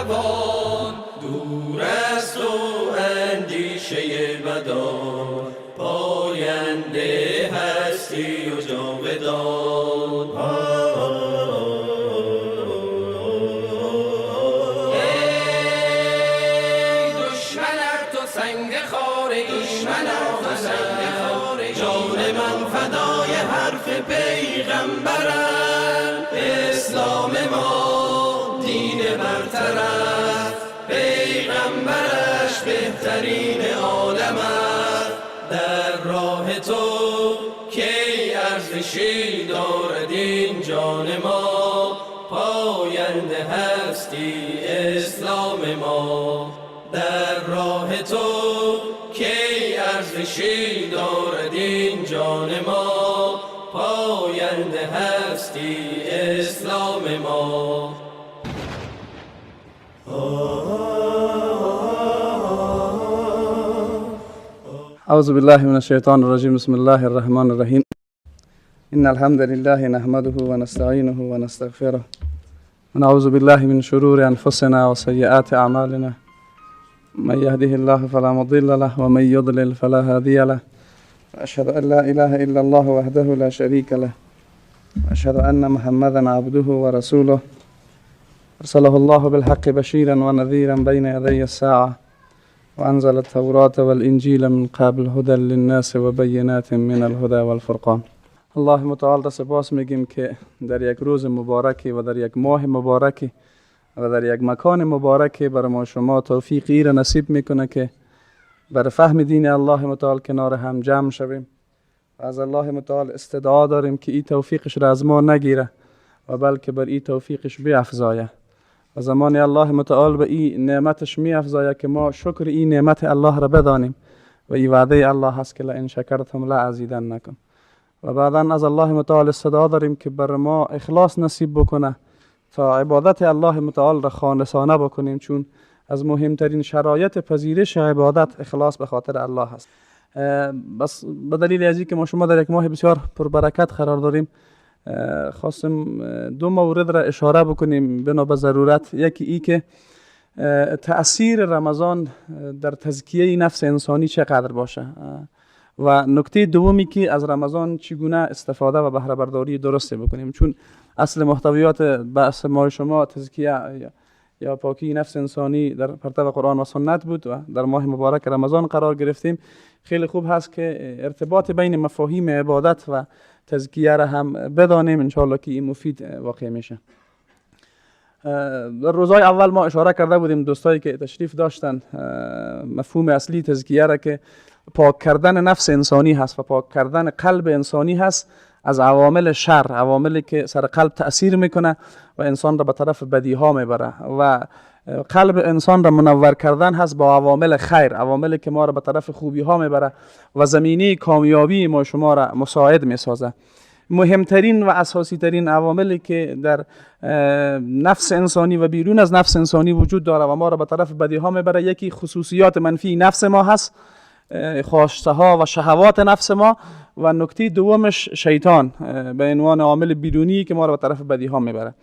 توان. دور از تو اندیشه بدان، پاینده هستی و جاودان. ای دشمن تو سنگ خاره، جان من فدای حرف پیغمبرم. اسلام ما دین برتر است، پیغمبرش بهترین عالم است. در راه تو کی ارزشی دارد این جان ما، پاینده هستی اسلام ما. در راه تو کی ارزشی دارد این جان ما، پاینده هستی اسلام ما. اعوذ بالله من الشیطان الرجیم. بسم الله الرحمن الرحیم. ان الحمد لله نحمده ونستعینه ونستغفره ونعوذ بالله من شرور انفسنا وسیئات اعمالنا. من يهده الله فلا مضل له ومن يضلل فلا هادي له. واشهد ان لا اله الا الله وحده لا شريك له، واشهد ان محمدا عبده ورسوله. ارسله الله بالحق بشيرا ونذيرا بين يدي الساعه، وانزل التوراة والانجيل من قبل هدى للناس وبينات من الهدى والفرقان. الله متعال را سپاس میگیم که در یک روز مبارکی و در یک ماه مبارکی و در یک مکان مبارکی بر ما شما توفیقی را نصیب میکنه که بر فهم دین الله متعال کنار هم جمع شویم. و از الله متعال استدعا داریم که این توفیقش را از ما نگیره و بلکه بر این توفیقش بیافزایه. و زمان الله متعال به این نعمتش میافزایه که ما شکر این نعمت الله را بدانیم و این وعده الله هست که لئن شکرتم لازیدنکم. و بعدا از الله متعال استدعا داریم که بر ما اخلاص نصیب بکنه تا عبادت الله متعال را خالصانه بکنیم، چون از مهمترین شرایط پذیرش عبادت اخلاص به خاطر الله هست. بس به دلیل از اینکه ما شما در یک ماه بسیار پربرکت قرار داریم، خواستم دو مورد را اشاره بکنیم بنا به ضرورت. یکی ای که تأثیر رمضان در تزکیه نفس انسانی چقدر باشه، و نکته دومی که از رمضان چگونه استفاده و بهره برداری درست بکنیم، چون اصل محتویات بحث ما شما تزکیه یا پاکی نفس انسانی در پرتو قرآن و سنت بود و در ماه مبارک رمضان قرار گرفتیم. خیلی خوب هست که ارتباط بین مفاهیم عبادت و تزکیه را هم بدانیم، انشاءالله که این مفید واقع میشه. در روزهای اول ما اشاره کرده بودیم، دوستایی که تشریف داشتن، مفهوم اصلی تزکیه را که پاک کردن نفس انسانی هست و پاک کردن قلب انسانی هست از عوامل شر، عواملی که سر قلب تأثیر میکنه و انسان را به طرف بدی ها میبره، و قلب انسان را منور کردن هست با عوامل خیر، عواملی که ما را به طرف خوبی ها میبره و زمینه کامیابی ما شما را مساعد میسازه. مهمترین و اساسی ترین عواملی که در نفس انسانی و بیرون از نفس انسانی وجود داره و ما را به طرف بدی ها میبره، یکی خصوصیات منفی نفس ما هست، خواسته ها و شهوات نفس ما، و نکته دومش شیطان به عنوان عامل بیرونی که ما را به طرف بدی ها میبره.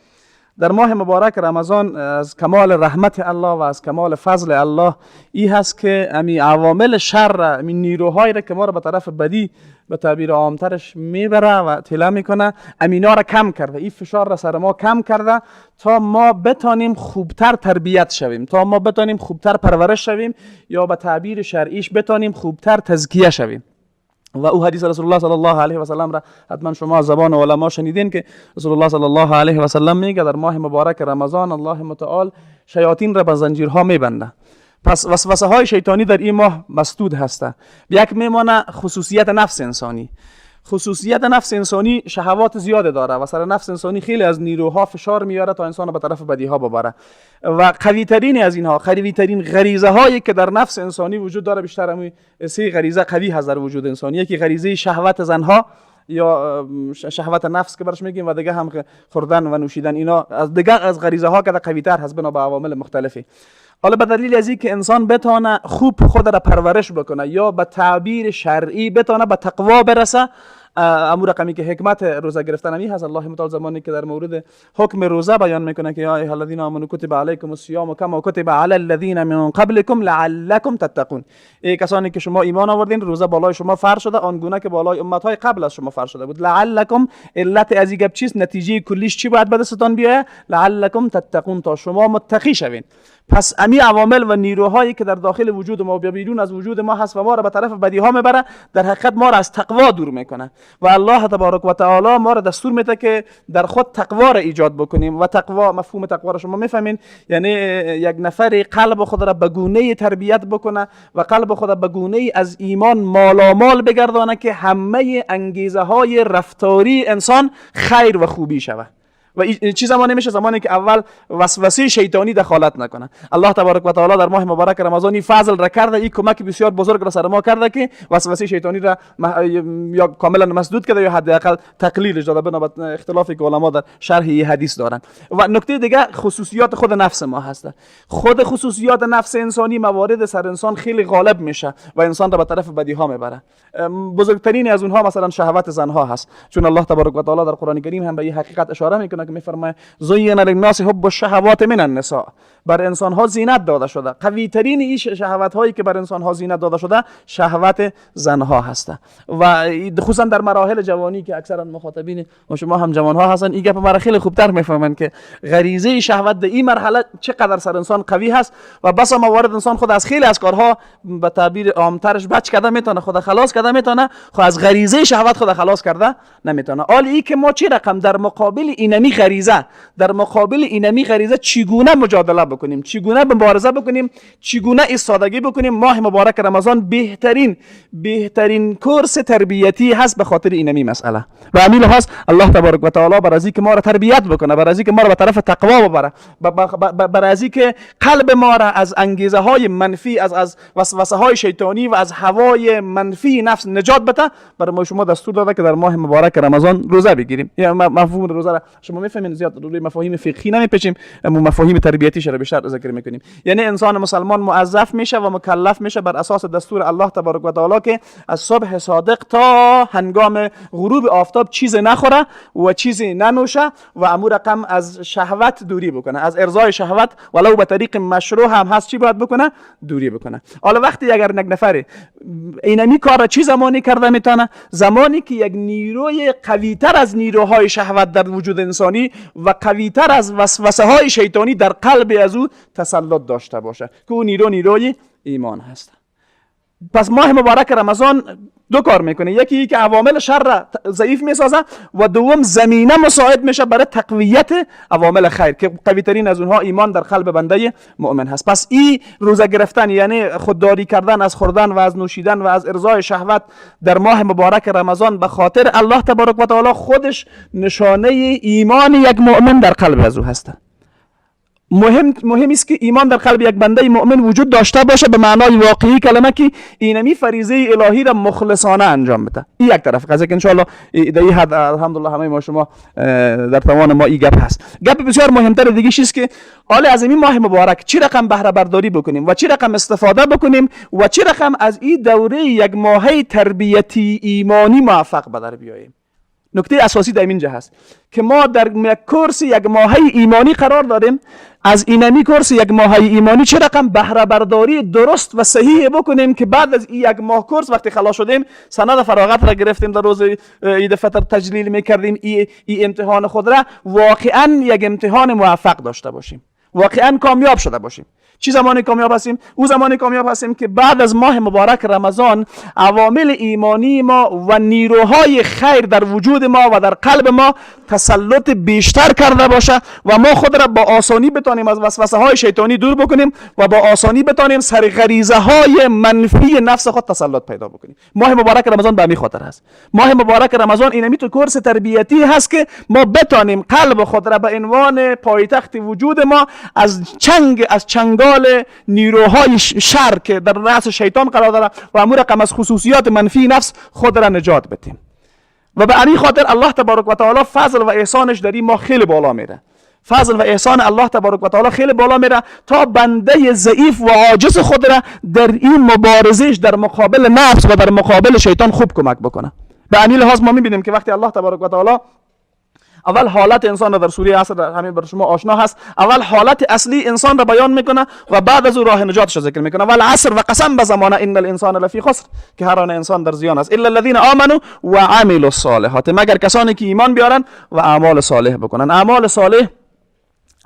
در ماه مبارک رمضان از کمال رحمت الله و از کمال فضل الله ای هست که امی عوامل شر، امی نیروهایی را که ما را به طرف بدی به تعبیر عامترش میبره و تله میکنه، امینا را کم کرده، این فشار را سر ما کم کرده تا ما بتانیم خوبتر تربیت شویم، تا ما بتانیم خوبتر پرورش شویم، یا به تعبیر شرعیش بتانیم خوبتر تزکیه شویم. و او حدیث رسول الله صلی الله علیه و سلم را حتما شما از زبان علما شنیدین که رسول الله صلی الله علیه و سلم میگه در ماه مبارک رمضان الله متعال شیاطین را به زنجیرها میبنده. پس وسوسه های شیطانی در این ماه مسدود هسته. یک میمانه خصوصیت نفس انسانی. خصوصیت نفس انسانی شهوات زیاد داره و سر نفس انسانی خیلی از نیروها فشار میاره تا انسان به طرف بدی ها ببره، و قوی ترین از اینها، قوی ترین غریزه هایی که در نفس انسانی وجود داره، بیشتر همین سه غریزه قوی هست در وجود انسانی. یکی غریزه شهوت زنها یا شهوت نفس که برش میگیم، و دیگه هم خوردن و نوشیدن، اینا از دیگه از غریزه ها که قوی تر هست بنا به عوامل مختلفی. حالا به دلیل از اینکه انسان بتانه خوب خود را پرورش بکنه یا به تعبیر شرعی بتانه به تقوا برسه، امو رقمی که حکمت روزه گرفتن همی هست، الله متعال زمانی که در مورد حکم روزه بیان میکنه که یا ایها الذین آمنوا کتب علیکم الصیام کما کتب علی الذین من قبلکم لعلکم تتقون. ای کسانی که شما ایمان آوردین، روزه بالای شما فرض شده آنگونه که بالای امتهای قبل از شما فرض شده بود. لعلکم، علت از این گپ چیست؟ نتیجه کلیش چی باید به دستتان بیاید؟ لعلکم تتقون، تا شما متقی شوین. پس امی عوامل و نیروهایی که در داخل وجود ما و بیرون از وجود ما هست و ما را به طرف بدی ها میبره، در حقیقت ما را از تقوا دور میکنه و الله تبارک و تعالی ما را دستور میده که در خود تقوا را ایجاد بکنیم. و تقوا، مفهوم تقوا را شما میفهمین، یعنی یک نفر قلب خود را به گونه تربیت بکنه و قلب خود را به گونه از ایمان مالامال بگردانه که همه انگیزه های رفتاری انسان خیر و خوبی شود. و چی زمانی میشه؟ زمانی که اول وسوسه شیطانی دخالت نکنه. الله تبارک و تعالی در ماه مبارک رمضان این فضل را کرده، این کمک بسیار بزرگ را سر ما کرده که وسوسه شیطانی را یا کاملا مسدود کرده یا حداقل تقلیلش داده، بنا اختلافی که علما در شرح این حدیث دارن. و نکته دیگه خصوصیات خود نفس ما هست. خود خصوصیات نفس انسانی موارد سر انسان خیلی غالب میشه و انسان را به طرف بدی ها میبره. بزرگترین از اونها مثلا شهوت زنها هست، چون الله تبارک و تعالی در قرآن کریم هم به این حقیقت اشاره میکنه که میفرماید زین للناس حب الشهوات من النساء، بر انسان ها زینت داده شده. قوی ترین این شهوت هایی که بر انسان ها زینت داده شده شهوت زنها هست و خصوصا در مراحل جوانی که اکثرا مخاطبین و شما هم جوان ها هستن، این گپ مرا خیلی خوبتر میفهمن که غریزه شهوت در این مرحله چقدر سر انسان قوی هست و بسا موارد انسان خود از خیلی از کارها به تعبیر عامترش بچ کرده میتونه، خود خلاص کرده میتونه، خو از غریزه شهوت خود خلاص کرده نمیتونه. حال ای که ما چه رقم در مقابل اینمی غریزه، در مقابل اینمی غریزه چگونه مجادله بکنیم، چگونه مبارزه بکنیم، چگونه ایستادگی بکنیم، ماه مبارک رمضان بهترین کورس تربیتی هست به خاطر اینمی مسئله. و همین لحاظ الله تبارک و تعالی بر از که ما را تربیت بکنه، بر از که ما را به طرف تقوا ببره، بر از که قلب ما را از انگیزه های منفی، از وسوسه های شیطانی و از هوای منفی نفس نجات بده، برای ما شما دستور داده که در ماه مبارک رمضان روزه بگیریم. یا مفهوم روزه را شما میفهمین، زیاد روی مفاهیم فقهی نمیپیچیم، اما مفاهیم تربیتی را بیشتر ذکر میکنیم. یعنی انسان مسلمان موظف میشه و مکلف میشه بر اساس دستور الله تبارک و تعالی که از صبح صادق تا هنگام غروب آفتاب چیز نخوره و چیزی ننوشه و امو رقم از شهوت دوری بکنه، از ارضای شهوت ولو به طریق مشروع هم هست چی باید بکنه؟ دوری بکنه. حالا وقتی اگر یک نفر اینمی کار را چی زمانی کرده میتونه؟ زمانی که یک نیروی قویتر از نیروهای شهوت در وجود انسانی و قویتر از وسوسه های شیطانی در قلب از او تسلط داشته باشه که او نیرو نیروی ایمان هست. پس ماه مبارک رمضان دو کار میکنه، یکی که عوامل شر را ضعیف میسازه و دوم زمینه مساعد میشه برای تقویت عوامل خیر که قوی ترین از اونها ایمان در قلب بنده مؤمن هست. پس این روزه گرفتن یعنی خودداری کردن از خوردن و از نوشیدن و از ارضای شهوت در ماه مبارک رمضان به خاطر الله تبارک و تعالی خودش نشانه ایمان یک مؤمن در قلب از او هست. مهم است که ایمان در قلب یک بنده مؤمن وجود داشته باشه به معنای واقعی کلمه که اینمی فریضه الهی را مخلصانه انجام بده. این یک طرف قضیه که انشاءالله در این حد الحمدلله همه ما شما در توان ما این گپ هست. گپ بسیار مهمتر دیگه چیست که حالا از این ماه مبارک چی رقم بهره برداری بکنیم و چی رقم استفاده بکنیم و چی رقم از این دوره یک ماهه تربیتی ایمانی موفق به در بیاییم. نکته اساسی در اینجا هست که ما در یک کورس یک ماهه ایمانی قرار داریم. از اینمی کورس یک ماهه ایمانی چه رقم بهره برداری درست و صحیح بکنیم که بعد از این یک ماه کورس وقتی خلاص شدیم، سند فراغت را گرفتیم، در روز عید فطر تجلیل میکردیم، ای امتحان خود را واقعا یک امتحان موفق داشته باشیم، واقعا کامیاب شده باشیم. چی زمانی کامیاب هستیم؟ او زمانی کامیاب هستیم که بعد از ماه مبارک رمضان عوامل ایمانی ما و نیروهای خیر در وجود ما و در قلب ما تسلط بیشتر کرده باشه و ما خود را با آسانی بتانیم از وسوسه های شیطانی دور بکنیم و با آسانی بتانیم سر غریزه های منفی نفس خود تسلط پیدا بکنیم. ماه مبارک رمضان به همین خاطر هست. ماه مبارک رمضان اینمی تو کورس تربیتی هست که ما بتانیم قلب خود را به عنوان پایتخت وجود ما از چنگال نیروهای شر که در رأس شیطان قرار داره و امور رقم از خصوصیات منفی نفس خود را نجات بدیم. و به همین خاطر الله تبارک و تعالی فضل و احسانش در این ماه خیلی بالا میره. فضل و احسان الله تبارک و تعالی خیلی بالا میره تا بنده ضعیف و عاجز خود را در این مبارزش در مقابل نفس و در مقابل شیطان خوب کمک بکنه. به همین لحاظ ما میبینیم که وقتی الله تبارک و تعالی اول حالت انسان را در سوره عصر، همین بر شما آشنا هست، اول حالت اصلی انسان را بیان میکنه و بعد از او راه نجاتش را ذکر میکنه. والعصر، و قسم به زمانه، ان الانسان لفی خسر، که هر آن انسان در زیان است، الا الذين آمنوا وعملوا الصالحات، مگر کسانی که ایمان بیارن و اعمال صالح بکنن. اعمال صالح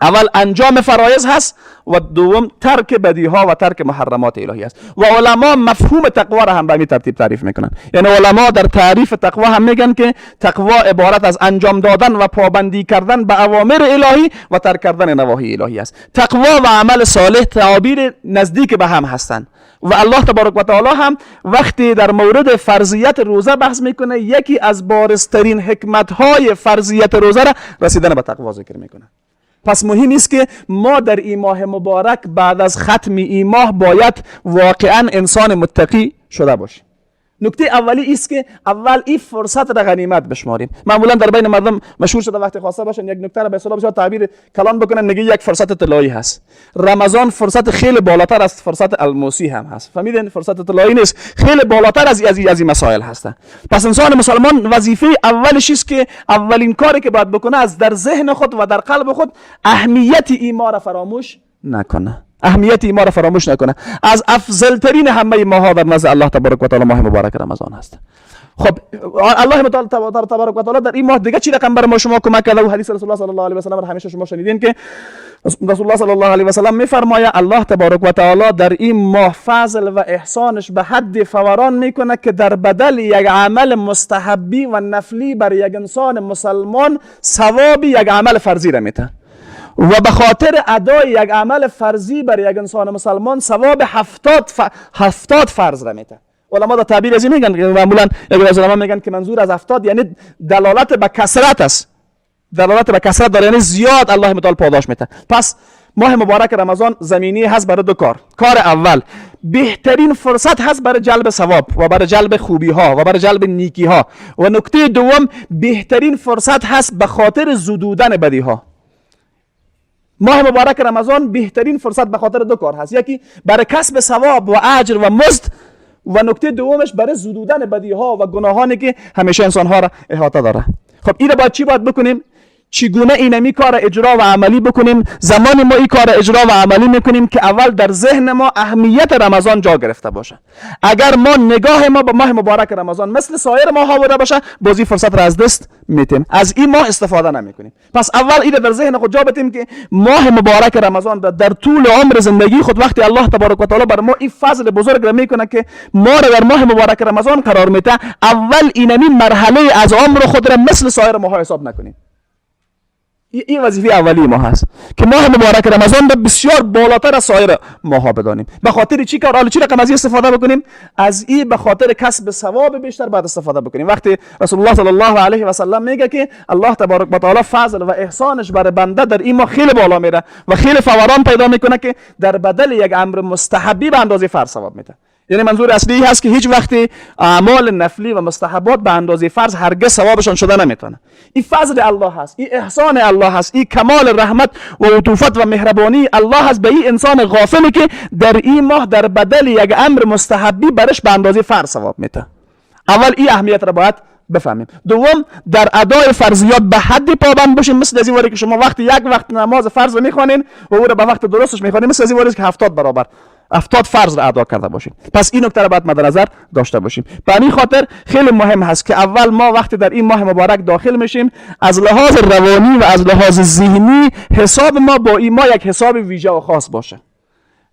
اول انجام فرایض هست و دوم ترک بدیها و ترک محرمات الهی است. و علما مفهوم تقوا را هم به همین ترتیب تعریف میکنن. یعنی علما در تعریف تقوا هم میگن که تقوا عبارت از انجام دادن و پابندی کردن به اوامر الهی و ترک کردن نواهی الهی است. تقوا و عمل صالح تعابیر نزدیک به هم هستند و الله تبارک و تعالی هم وقتی در مورد فرضیت روزه بحث میکنه، یکی از بارزترین حکمت‌های فرضیت روزه را رسیدن به تقوا ذکر میکنه. پس مهم است که ما در این ماه مبارک بعد از ختم این ماه باید واقعا انسان متقی شده باشیم. نکته اولی است که اول این فرصت را غنیمت بشماریم. معمولا در بین مردم مشهور شده وقتی خواسته باشن یک نکته را به اصطلاح بسیار تعبیر کلان بکنن، میگه یک فرصت طلایی هست. رمضان فرصت خیلی بالاتر از فرصت الموسی هم هست. فهمیدین؟ فرصت طلایی نیست، خیلی بالاتر از این مسائل هست. پس انسان مسلمان وظیفه اولش است که اولین کاری که باید بکنه از در ذهن خود و در قلب خود اهمیت این ماه را فراموش نکنه. اهمیت این ماه را فراموش نکنه. از افضل ترین همه ماها در نزد الله تبارک و تعالی ماه مبارک رمضان هست. خب الله متعال تبارک و تعالی در این ماه دیگه چی رقم بر ما شما کمک کرده؟ و حدیث رسول الله صلی الله علیه و سلم را همیشه شما شنیدین که رسول الله صلی الله علیه و سلم میفرماید الله تبارک و تعالی در این ماه فضل و احسانش به حد فوران میکنه که در بدل یک عمل مستحبی و نفلی بر یک انسان مسلمان ثواب یک عمل فرضی را میده و به خاطر ادای یک عمل فرضی بر یک انسان مسلمان ثواب 70 فرض را میده. علما در تعبیر از این میگن، معمولا یک از علما میگن که منظور از 70 یعنی دلالت به کثرت است، دلالت به کثرت داره، یعنی زیاد الله متعال پاداش میده. پس ماه مبارک رمضان زمینی هست برای دو کار. کار اول بهترین فرصت هست برای جلب ثواب و برای جلب خوبی ها و برای جلب نیکی ها، و نکته دوم بهترین فرصت هست به خاطر زدودن بدی ها. ماه مبارک رمضان بهترین فرصت به خاطر دو کار هست، یکی برای کسب ثواب و اجر و مزد، و نکته دومش برای زدودن بدی ها و گناهانی که همیشه انسان ها را احاطه داره. خب این باید چی باید بکنیم؟ چگونه اینمی کار اجرا و عملی بکنیم؟ زمان ما این کار اجرا و عملی میکنیم که اول در ذهن ما اهمیت رمضان جا گرفته باشه. اگر ما نگاه ما به ماه مبارک رمضان مثل سایر ماه بوده باشه، بازی فرصت را از دست میتیم، از این ماه استفاده نمیکنیم. پس اول این در ذهن خود جا بتیم که ماه مبارک رمضان در طول عمر زندگی خود وقتی الله تبارک و تعالی بر ما این فضل بزرگ را میکنه که ما را در ماه مبارک رمضان قرار میده، اول اینمی مرحله از عمر خود را مثل سایر ماه‌ها حساب نکنیم. این وظیفه اولی ما هست که ماه مبارک رمضان را بسیار بالاتر از سایر ماها بدانیم. به خاطر چی کار؟ حالا چی رقم از این استفاده بکنیم؟ از این به خاطر کسب ثواب بیشتر باید استفاده بکنیم. وقتی رسول الله صلی الله علیه و سلم میگه که الله تبارک و تعالی فضل و احسانش بر بنده در این ماه خیلی بالا میره و خیلی فوران پیدا میکنه که در بدل یک امر مستحبی به اندازه فرض ثواب میده. یعنی منظور اصلی هست که هیچ وقتی اعمال نفلی و مستحبات به اندازه فرض هرگز ثوابشان شده نمیتونه. این فضل الله هست، این احسان الله هست، این کمال رحمت و عطوفت و مهربانی الله هست به این انسان غافلی که در این ماه در بدل یک امر مستحبی برش به اندازه فرض ثواب میده. اول این اهمیت را باید بفهمیم. دوم در ادای فرضیات به حد پابند باشیم، مثل از این واری که شما وقتی یک وقت نماز فرض میخوانین و او را به وقت درستش میخوانین، مثل از این واری که 70 برابر 70 فرض را ادا کرده باشیم. پس این نکته را باید مد نظر داشته باشیم. به همین خاطر خیلی مهم هست که اول ما وقتی در این ماه مبارک داخل میشیم، از لحاظ روانی و از لحاظ ذهنی حساب ما با این ماه یک حساب ویژه و خاص باشه.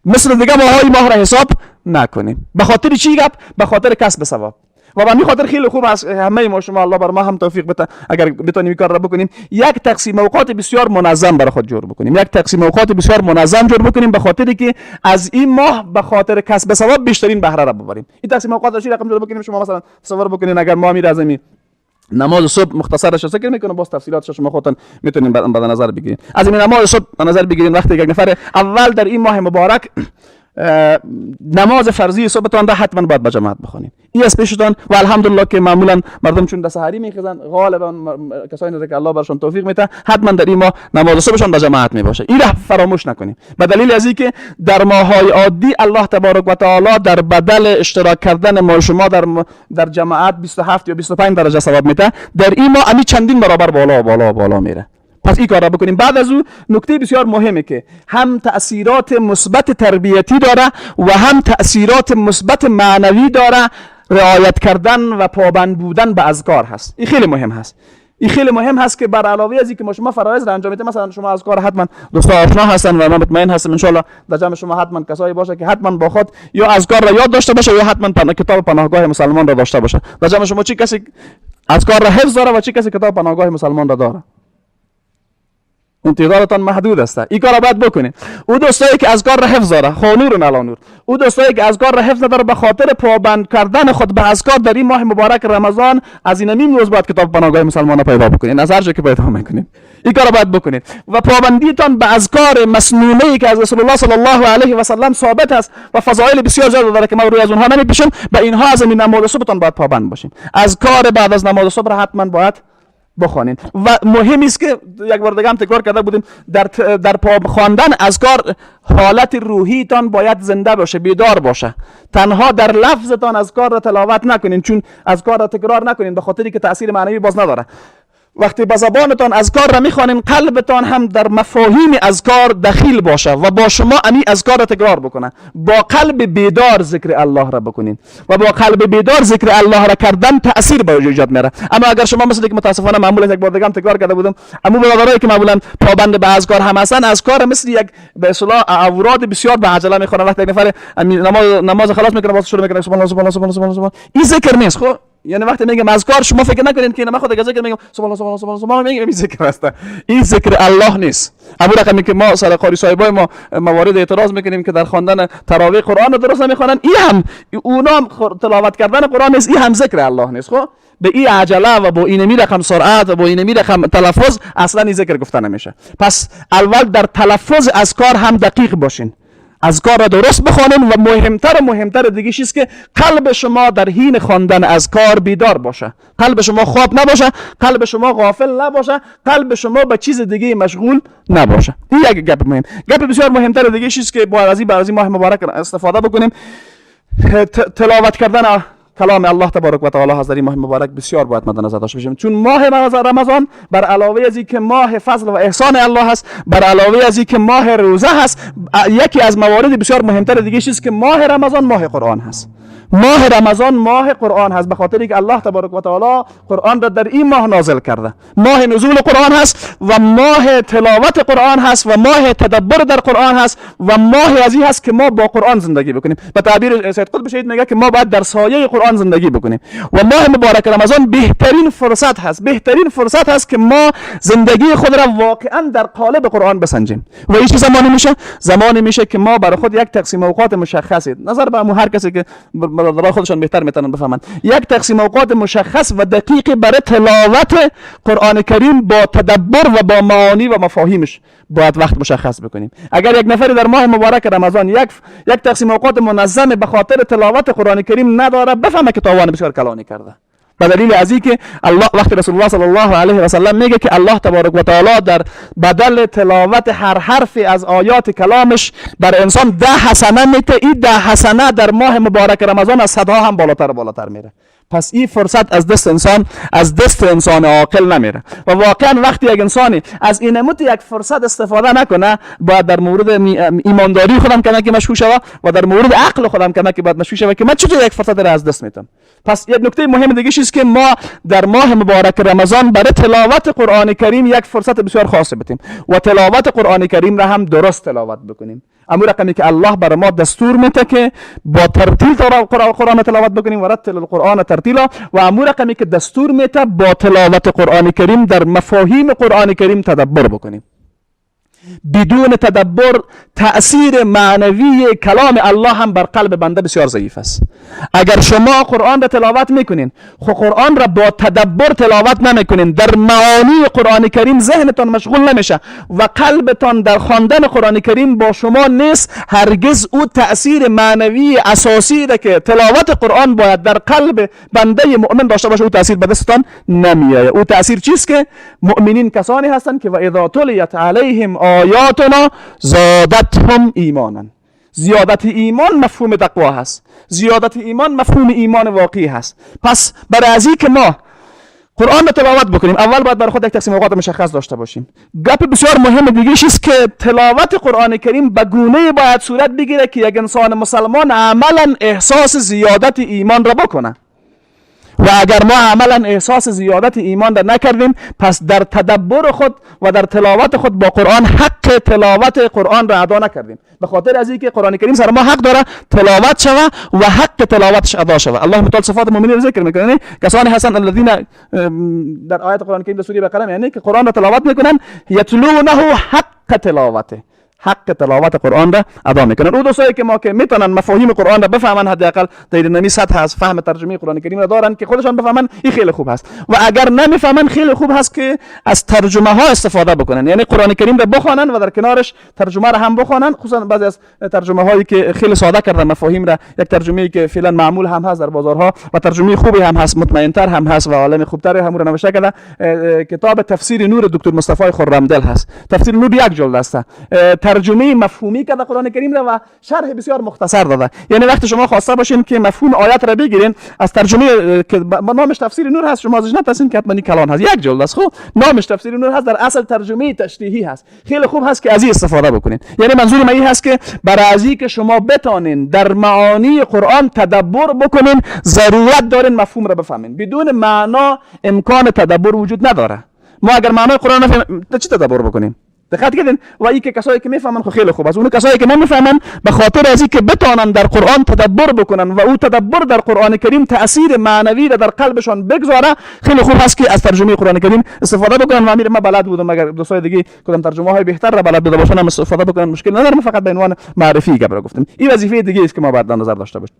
مثل دیگه ماهای ماه را حساب نکنیم. به خاطر چی گپ؟ به خاطر کسب ثواب. و به همین خاطر خیلی خوب است همه ما شما، الله بر ما هم توفیق بده اگر بتونیم این کار را بکنیم، یک تقسیم اوقات بسیار منظم برای خود جور بکنیم، یک تقسیم اوقات بسیار منظم جور بکنیم به خاطری که از این ماه به خاطر کسب ثواب بیشترین بهره را ببریم. این تقسیم اوقات را چی رقم جور بکنیم؟ شما مثلا تصور بکنین اگر ما میره از نماز صبح مختصرش ذکر میکنم، باز تفصیلاتش شما خودتون میتونین به نظر بگیرین. از این نماز صبح به نظر بگیرین، وقتی یک نفر اول در این ماه مبارک نماز فرضی صبحتان را حتما باید به جماعت بخوانید. این از پیشتان. و الحمدلله که معمولا مردم چون در سحری میخزن، غالبا کسانی که الله برشان توفیق میده حتما در این ماه نماز صبحشان به جماعت میباشه. این را فراموش نکنیم، به دلیل از اینکه در ماه‌های عادی الله تبارک و تعالی در بدل اشتراک کردن ما شما در جماعت 27 یا 25 درجه ثواب میده، در این ماه امی چندین برابر بالا بالا بالا میره. پس این کار را بکنیم. بعد از او نکته بسیار مهمه که هم تأثیرات مثبت تربیتی داره و هم تأثیرات مثبت معنوی داره، رعایت کردن و پابند بودن به اذکار هست. این خیلی مهم هست. این خیلی مهم هست که بر علاوه از اینکه ما شما فرایض را انجام میدیم، مثلا شما اذکار حتما دوستا آشنا هستن و من مطمئن هستم ان شاء الله در جمع شما حتما کسایی باشه که حتما با خود یا اذکار را یاد داشته باشه یا حتما کتاب پناهگاه مسلمان را داشته باشه. در جمع شما چه کسی اذکار را حفظ داره و چه کسی کتاب پناهگاه مسلمان را داره؟ اون تعدادتان محدود است. این کار باید بکنید. او دوستایی که اذکار را حفظ داره، خو نور علی نور. او دوستایی که اذکار را حفظ نداره، به خاطر پابند کردن خود به اذکار در این ماه مبارک رمضان از این نیم روز باید کتاب پناهگاه مسلمان را پیدا بکنید، از هر جا که پیدا میکنید این کار باید بکنید. و پابندیتان به اذکار مسنونه ای که از رسول الله صلی الله علیه و سلم ثابت است و فضایل بسیار زیاد داره که ما روی از اونها نمیپیشم، به اینها از این نماز صبحتان باید پابند باشیم. اذکار بعد از نماز صبح حتما باید بخوانید. و مهم است که یک بار دیگه هم تکرار کرده بودیم، در خواندن اذکار حالت روحیتان باید زنده باشه، بیدار باشه. تنها در لفظتان اذکار را تلاوت نکنین، چون اذکار را تکرار نکنین، به خاطری که تاثیر معنوی باز نداره. وقتی به زبانتان اذکار را میخوانین، قلبتان هم در مفاهیم اذکار دخیل باشه و با شما امی اذکار را تکرار بکنه. با قلب بیدار ذکر الله را بکنین و با قلب بیدار ذکر الله را کردن تاثیر به وجود میاره. اما اگر شما مثل که متاسفانه معمولا یک بار دیگه هم تکرار کرده بودم، اما برادرایی که معمولا پابند به اذکار هم هستن، اذکار مثل یک به اصطلاح اوراد بسیار به عجله میخوانن. وقتی یک نفر نماز خلاص میکنه باز شروع میکنه سبحان الله سبحان الله سبحان الله سبحان الله، این ذکر نیست. خب یعنی وقتی میگم اذکار شما فکر نکنید که من خود ذکر میگم سبحان الله سبحان الله سبحان الله سبحان الله میگم، این ذکر است، این ذکر الله نیست. ابو رقمی که ما سر قاری صاحبای ما موارد اعتراض میکنیم که در خواندن تراویح قرآن درست نمیخوانن، این هم اونا هم تلاوت کردن قرآن نیست، این هم ذکر الله نیست. خب به این عجله و با این رقم سرعت و با این رقم تلفظ اصلا این ذکر گفته نمیشه. پس اول در تلفظ اذکار هم دقیق باشین، اذکار را درست بخوانین و مهمتر دیگه چیز که قلب شما در حین خواندن اذکار بیدار باشه، قلب شما خواب نباشه، قلب شما غافل نباشه، قلب شما به چیز دیگه مشغول نباشه. این یک گپ مهم. گپ بسیار مهمتر دیگه چیز که باید از این ماه مبارک استفاده بکنیم، تلاوت کردن کلام الله تبارک و تعالی هست. در این ماه مبارک بسیار باید مد نظر داشته باشیم، چون ماه رمضان بر علاوه از اینکه ماه فضل و احسان الله هست، بر علاوه از اینکه ماه روزه هست، یکی از موارد بسیار مهمتر دیگه چیز که ماه رمضان ماه قرآن هست. ماه رمضان ماه قرآن هست، به خاطر اینکه الله تبارک و تعالی قرآن را در این ماه نازل کرده. ماه نزول قرآن هست و ماه تلاوت قرآن هست و ماه تدبر در قرآن هست و ماه از این هست که ما با قرآن زندگی بکنیم. به تعبیر سید قطب شهید میگه که ما باید در سایه قرآن زندگی بکنیم و ماه مبارک رمضان بهترین فرصت هست، بهترین فرصت هست که ما زندگی خود را واقعا در قالب قرآن بسنجیم. و این چه زمانی میشه؟ زمانی میشه که ما برای خود یک تقسیم اوقات مشخصی، نظر به هر کسی که برای خودشان بهتر میتونن بفهمن، یک تقسیم اوقات مشخص و دقیق برای تلاوت قرآن کریم با تدبر و با معانی و مفاهیمش باید وقت مشخص بکنیم. اگر یک نفری در ماه مبارک رمضان یک تقسیم اوقات منظم به خاطر تلاوت قرآن کریم نداره، بفهمه که تاوان بسیار کلانی کرده. به دلیل از اینکه الله وقتی رسول الله صلی الله علیه و سلم میگه که الله تبارک و تعالی در بدل تلاوت هر حرفی از آیات کلامش بر انسان 10 حسنه میته، این 10 حسنه در ماه مبارک رمضان از صدها هم بالاتر میره. پس این فرصت از دست انسان، از دست انسان عاقل نمیره. و واقعا وقتی یک انسانی از این نموت یک فرصت استفاده نکنه، باید در مورد ایمانداری خودم کمکی مشکوک شوه و در مورد عقل خودم کمکی باید مشکوک شوه که من چطور یک فرصت را از دست میتم. پس یک نکته مهم دیگه چیز که ما در ماه مبارک رمضان برای تلاوت قرآن کریم یک فرصت بسیار خاص بدیم و تلاوت قرآن کریم را هم درست تلاوت بکنیم. امو رقمی که الله بر ما دستور میده که با ترتیل قرآن تلاوت بکنیم و رتل القرآن ترتیلا، و امو رقمی که دستور میده با تلاوت قرآن کریم در مفاهیم قرآن کریم تدبر بکنیم. بدون تدبر تأثیر معنوی کلام الله هم بر قلب بنده بسیار ضعیف است. اگر شما قرآن را تلاوت میکنین، خب قرآن را با تدبر تلاوت نمیکنین، در معانی قرآن کریم ذهنتان مشغول نمیشه و قلبتان در خواندن قرآن کریم با شما نیست، هرگز او تأثیر معنوی اساسی را که تلاوت قرآن باید در قلب بنده مؤمن داشته باشه، او تأثیر به دستتان نمیآید. او تأثیر چیست؟ که مؤمنین کسانی هستند که و اذا تلیت علیهم آیاتنا زادتهم ایمانا. زیادت ایمان مفهوم تقوا هست، زیادت ایمان مفهوم ایمان واقعی هست. پس برای از که ما قرآن رو تلاوت بکنیم، اول باید برای خود یک تقسیم اوقات مشخص داشته باشیم. گپ بسیار مهم دیگه است که تلاوت قرآن کریم به گونه باید صورت بگیره که یک انسان مسلمان عملا احساس زیادت ایمان را بکنه. و اگر ما عملا احساس زیادت ایمان را نکردیم، پس در تدبر خود و در تلاوت خود با قرآن حق تلاوت قرآن را ادا نکردیم. به خاطر از اینکه قرآن کریم سر ما حق داره تلاوت شوه و حق تلاوتش ادا شوه. الله متعال صفات مؤمنین را ذکر میکنه، کسانی هستند الذین در آیت قرآن کریم در سوره بقره، یعنی که قرآن را تلاوت میکنن، یتلونه حق تلاوته، حق تلاوت قرآن را ادا میکنن. او دوستایی که ما که میتونن مفاهیم قرآن را بفهمن، حداقل در نمی سطح از فهم ترجمه قرآن کریم را دارن که خودشان بفهمن، این خیلی خوب هست. و اگر نمیفهمن، خیلی خوب هست که از ترجمه ها استفاده بکنن، یعنی قرآن کریم را بخوانن و در کنارش ترجمه را هم بخوانن. خصوصا بعضی از ترجمه هایی که خیلی ساده کردن مفاهیم را، یک ترجمه ای که فعلا معمول هم هست در بازارها و ترجمه خوبی هم هست، مطمئنتر هم هست و عالم خوبتر هم رو نوشته کرده، کتاب تفسیر نور دکتر مصطفی خرمدل هست. تفسیر نور یک جلد است، ترجمه مفهومی کرده قرآن کریم را و شرح بسیار مختصر داده. یعنی وقتی شما خواسته باشین که مفهوم آیت را بگیرین از ترجمه که نامش تفسیر نور هست، شما ازش نترسین که حتما کلان هست، یک جلد است، خب نامش تفسیر نور هست، در اصل ترجمه تشریحی هست. خیلی خوب هست که از این استفاده بکنین. یعنی منظور من این هست که برای از که شما بتانین در معانی قرآن تدبر بکنین، ضرورت دارین مفهوم را بفهمین. بدون معنا امکان تدبر وجود نداره. ما اگر معنای قرآن نفهمیم، چی تدبر بکنیم؟ دقت کردین؟ و ای که کسایی که میفهمن خب خیلی خوب است، اون کسایی که نمیفهمن به خاطر از اینکه بتانن در قرآن تدبر بکنن و او تدبر در قرآن کریم تاثیر معنوی را در قلبشان بگذاره، خیلی خوب است که از ترجمه قرآن کریم استفاده بکنن. و امیر ما بلد بودم، اگر دوستای دیگه کدام ترجمه های بهتر را بلد بوده باشن هم استفاده بکنن، مشکل ندارم. فقط به عنوان معرفی گپ را گفتم. این وظیفه دیگه است که ما باید در نظر داشته باشیم.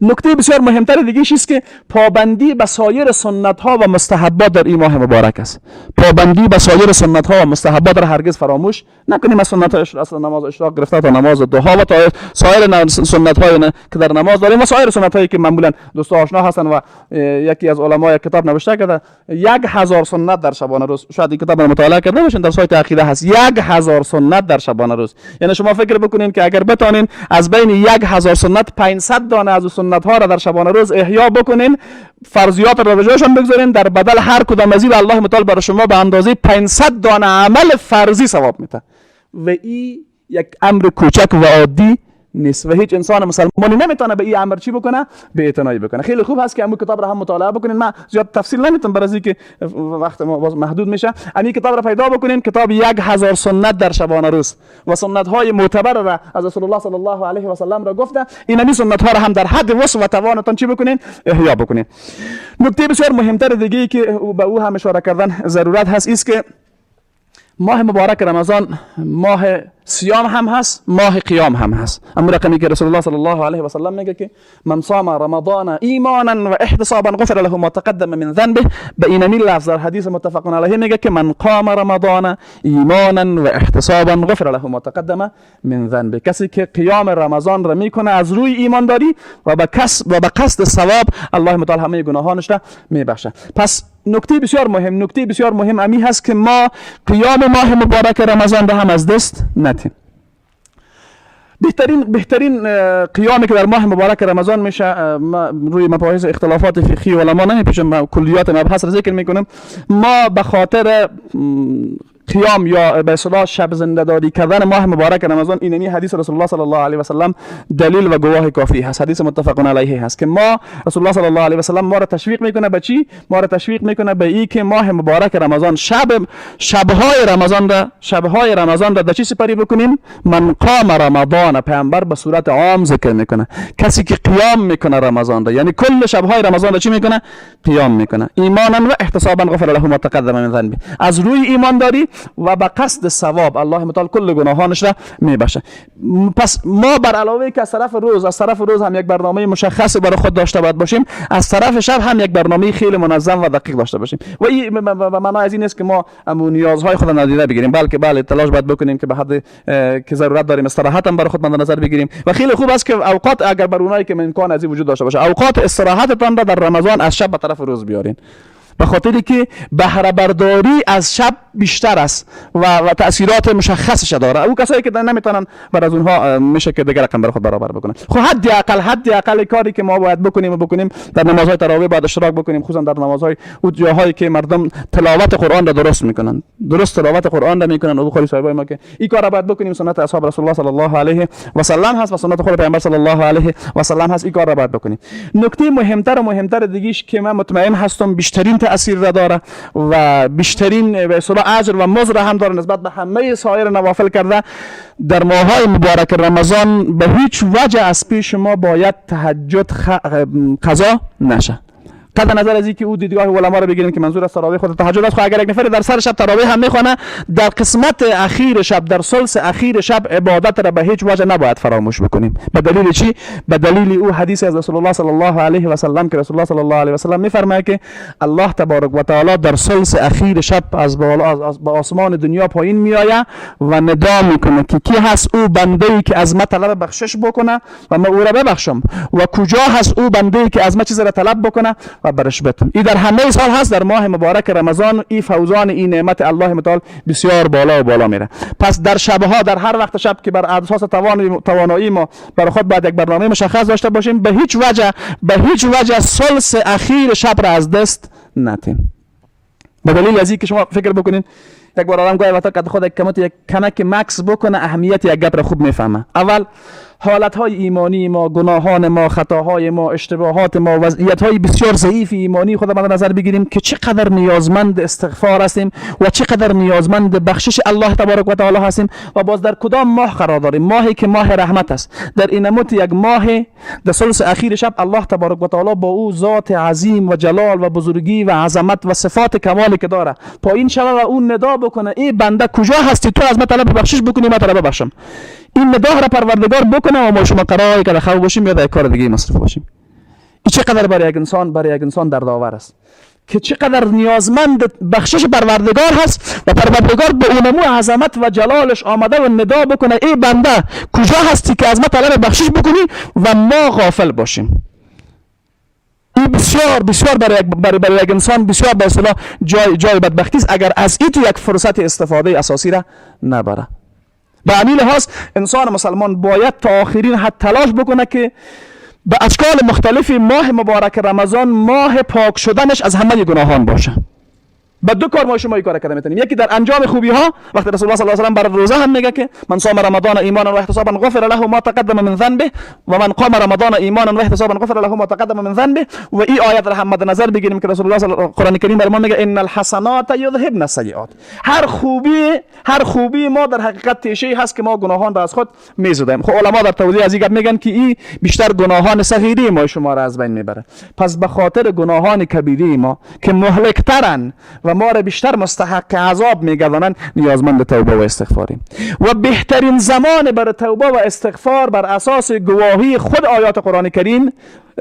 نکته بسیار مهمتر دیگه است که پابندی به سایر سنت ها و مستحبات در این ماه مبارک است. پابندی به سایر سنت ها و مستحبات را هرگز فراموش نکنیم. از سنت های اصلا نماز اشراق گرفته تا نماز ضحا و تا سایر سنت های که در نماز داریم و سایر سنت هایی که معمولا دوستا آشنا هستن. و یکی از علما یک کتاب نوشته کرده، 1000 سنت در شبانه روز. شاید این کتاب را مطالعه کرده باشین، در سایت عقیده هست. 1000 سنت در شبانه روز. یعنی شما فکر بکنین که اگر بتانین از بین 1000 سنت 500 دانه از سنت ها را در شبانه روز احیا بکنین، فرضیات را به جایشان بگذارین، در بدل هر کدام از این الله متعال برای شما به اندازه 500 دانه عمل فرضی ثواب میده. و این یک امر کوچک و عادی نیست و هیچ انسان مسلمانی نمیتونه به این امر چی بکنه؟ بی اعتنایی بکنه. خیلی خوب هست که امو کتاب را هم مطالعه بکنین. من زیاد تفصیل نمیتونم برای اینکه وقت ما باز محدود میشه. امی کتاب را پیدا بکنین، کتاب 1000 سنت در شبانه روز و سنت های معتبر را از رسول الله صلی الله علیه و سلم را گفته. این امی سنت ها را هم در حد وسع و توانتان چی بکنین؟ احیا بکنین. نکته بسیار مهمتر دیگه که به او هم اشاره کردن ضرورت هست است که ماه مبارک رمضان ماه صیام هم هست، ماه قیام هم هست. اما رقمی که رسول الله صلی الله علیه و سلم میگه که من صام رمضان ایمانا و احتسابا غفر له ما تقدم من ذنبه، به اینمی لفظ در حدیث متفق علیه میگه که من قام رمضان ایمانا و احتسابا غفر له ما تقدم من ذنبه. کسی که قیام رمضان را میکنه از روی ایمانداری و به قصد ثواب، الله متعال همه گناهانش را میبخشه. پس نکته بسیار مهم امی هست که ما قیام ماه مبارک رمضان را هم از دست ندیم. بهترین قیامی که در ماه مبارک رمضان میشه، ما روی مباحث اختلافات فقهی علما نمیپیچم، کلیات مبحث را ذکر میکنم. ما به خاطر قیام یا به اصطلاح شب زنده داری کردن ماه مبارک رمضان، اینمی حدیث رسول الله صلی الله علیه و سلم دلیل و گواه کافی هست. حدیث متفق علیه هست که ما رسول الله صلی الله علیه و سلم ما را تشویق میکنه به چی؟ ما را تشویق میکنه به ای که ماه مبارک رمضان، شبهای رمضان را در چی سپری بکنیم؟ من قام رمضان، پیامبر به صورت عام ذکر میکنه کسی که قیام میکنه رمضان را، یعنی کل شبهای رمضان را چی میکنه؟ قیام میکنه. ایمانا و احتسابا غفر له ما تقدم من ذنبه، از روی ایمانداری و به قصد ثواب الله متعال کل گناهانش را میبخشه. پس ما بر علاوه که از طرف روز هم یک برنامه مشخص برای خود داشته باید باشیم، از طرف شب هم یک برنامه خیلی منظم و دقیق داشته باشیم. و این به معنای از این نیست که ما نیازهای خود نادیده بگیریم، بلکه بله تلاش باید بکنیم که به حد که ضرورت داریم استراحت هم برای خود مد نظر بگیریم. و خیلی خوب است که اوقات، اگر بر اونایی که امکان از این وجود داشته باشه، اوقات استراحتتان را در رمضان از شب به طرف روز بیارین، به خاطری که بهره برداری از شب بیشتر است و تاثیرات مشخصش داره. او کسایی که نمیتونن بر از اونها میشه که دیگر رقم بر خود برابر بکنن. خب حداقل کاری که ما باید بکنیم و بکنیم در نمازهای تراویح باید اشتراک بکنیم، خصوصا در نمازهای او جاهایی که مردم تلاوت قرآن را درست میکنن، درست تلاوت قرآن را میکنن. ابو خالی صاحبای ما که این کار را باید بکنیم، سنت اصحاب رسول الله صلی الله علیه و سلم هست و سنت خود پیامبر صلی الله علیه و سلم هست، این کار را باید بکنیم. نکته مهمتر دیگهش که من مطمئن هستم بیشترین تأثیر را داره و بیشترین به اصطلاح اجر و مزد هم داره نسبت به همه سایر نوافل کرده، در ماه‌های مبارک رمضان به هیچ وجه از پیش ما باید تهجد قضا نشه. قطع نظر از اینکه او دیدگاه علما رو بگیریم که منظور از تراویح خود تهجد است، خب اگر یک نفر در سر شب تراویح هم میخوانه، در قسمت اخیر شب، در ثلث اخیر شب عبادت را به هیچ وجه نباید فراموش بکنیم. به دلیل چی؟ به دلیل او حدیث از رسول الله صلی الله علیه و سلم که رسول الله صلی الله علیه و سلم میفرماید که الله تبارک و تعالی در ثلث اخیر شب از بالا از آسمان دنیا پایین میآید و ندا میکنه که کی هست او بنده ای که از ما طلب بخشش بکنه و ما او را ببخشم، و کجا هست او بنده ای که از ما چیز را طلب بکنه و برش بتم. این در همه سال هست، در ماه مبارک رمضان این فوزان این نعمت الله متعال بسیار بالا و بالا میره. پس در شبها، در هر وقت شب که بر اساس توانایی ما برای خود باید یک برنامه مشخص داشته باشیم، به هیچ وجه ثلث اخیر شب را از دست ندیم. به دلیل از اینکه شما فکر بکنین، یک بار آدم گاهی وقتا که خود یک کمک مکس بکنه، اهمیت یک گپ را خوب میفهمه. اول حالتهای ایمانی ما، گناهان ما، خطاهای ما، اشتباهات ما، وضعیت‌های بسیار ضعیف ایمانی خود ما نظر بگیریم که چقدر نیازمند استغفار هستیم و چقدر نیازمند بخشش الله تبارک و تعالی هستیم و باز در کدام ماه قرار داریم، ماهی که ماه رحمت است. در اینموت یک ماه در ثلث اخیر شب الله تبارک و تعالی با او ذات عظیم و جلال و بزرگی و عظمت و صفات کمالی که داره پایین شوه و اون ندا بکنه ای بنده کجا هستی تو از ما طلب بخشش بکنی، ما طلب بخشم. این ندا را پروردگار بکنه و ما شما قرار که خواب باشیم یا در کار دیگه مصرف باشیم. این چقدر برای یک انسان دردآور است که چقدر نیازمند بخشش پروردگار هست و پروردگار به اونمو عظمت و جلالش آمده و ندا بکنه ای بنده کجا هستی که از ما طلب بخشش بکنی و ما غافل باشیم. این بسیار بسیار برای یک انسان بسیار به اصطلاح جای بدبختی است اگر از این تو یک فرصت استفاده اساسی را نبره. به همین لحاظ انسان مسلمان باید تا آخرین حد تلاش بکنه که به اشکال مختلف ماه مبارک رمضان ماه پاک شدنش از همه گناهان باشه. با دو کار ما شما این کار کرده میتونیم، یکی در انجام خوبی ها، وقتی رسول الله صلی الله علیه و سلم بر روزه هم میگه که من صام رمضان ایمانا و احتسابا غفر له ما تقدم من ذنبه و من قام رمضان ایمانا و احتسابا غفر له ما تقدم من ذنبه. و این آیت را هم مد نظر بگیریم که رسول الله صلی الله قرآن کریم بر ما میگه ان الحسنات یذهبن السیئات. هر خوبی ما در حقیقت تیشه هست که ما گناهان را از خود میزدیم. خب علما در توضیح از این گپ میگن که این بیشتر گناهان صغیره ما شما را از بین میبره. پس به خاطر گناهان کبیره ما که مهلکترن و ما را بیشتر مستحق عذاب میگردانند نیازمند توبه و استغفاریم. و بهترین زمان برای توبه و استغفار بر اساس گواهی خود آیات قرآن کریم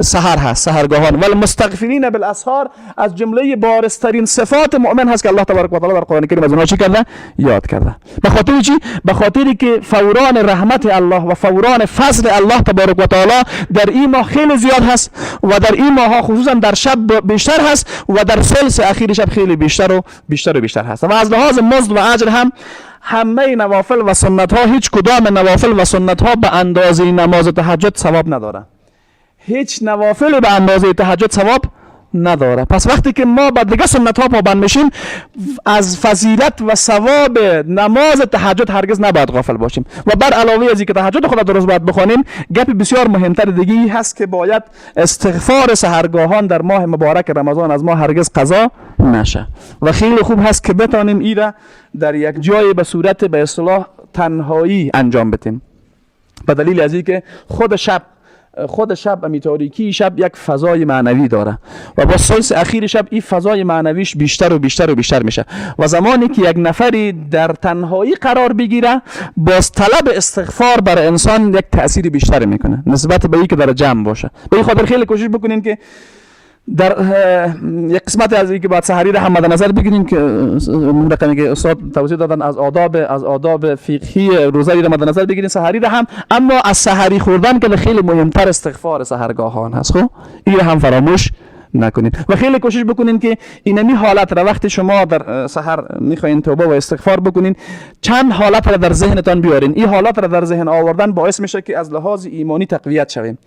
سحر هست، سحرگاهان. والمستغفرین بالاسحار از جمله بارزترین صفات مؤمن هست که الله تبارک و تعالی در قرآن کریم از اونها چی کرده؟ یاد کرده. به خاطر چی؟ به خاطری که فوران رحمت الله و فوران فضل الله تبارک و تعالی در این ماه خیلی زیاد هست و در این ماه ها خصوصا در شب بیشتر هست و در ثلث اخیر شب خیلی بیشتر و بیشتر و بیشتر هست. و از لحاظ مزد و اجر هم همه نوافل و سنت ها، هیچ کدام نوافل و سنت ها به اندازه نماز تهجد ثواب نداره. هیچ نوافل به اندازه تهجد ثواب نداره. پس وقتی که ما با دیگه سنت ها پابند میشیم از فضیلت و ثواب نماز تهجد هرگز نباید غافل باشیم. و بر علاوه از اینکه تهجد خود درست باید بخوانیم، گپ بسیار مهمتر دیگه هست که باید استغفار سحرگاهان در ماه مبارک رمضان از ما هرگز قضا نشه. و خیلی خوب هست که بتانیم ایره در یک جای به صورت به اصطلاح تنهایی انجام بدیم، به دلیل از اینکه خود شب خود شب امی تاریکی شب یک فضای معنوی داره و با ثلث اخیر شب این فضای معنویش بیشتر و بیشتر و بیشتر میشه و زمانی که یک نفری در تنهایی قرار بگیره، باز طلب استغفار بر انسان یک تاثیر بیشتر میکنه نسبت به اینکه در جمع باشه. به این خاطر خیلی کوشش بکنین که در یک قسمت از اینکه باید سحری را هم مد نظر بگیریم که اون رقمی که استاد توضیح دادن از آداب فقهی روزه را مد نظر بگیریم، سحری را هم، اما از سحری خوردن که خیلی مهمتر استغفار سحرگاهان هست. خب این هم فراموش نکنید و خیلی کوشش بکنین که اینمی حالت را وقتی شما در سحر میخواین توبه و استغفار بکنین، چند حالت را در ذهنتان بیارین. این حالت را در ذهن آوردن باعث میشه که از لحاظ ایمانی تقویت شویم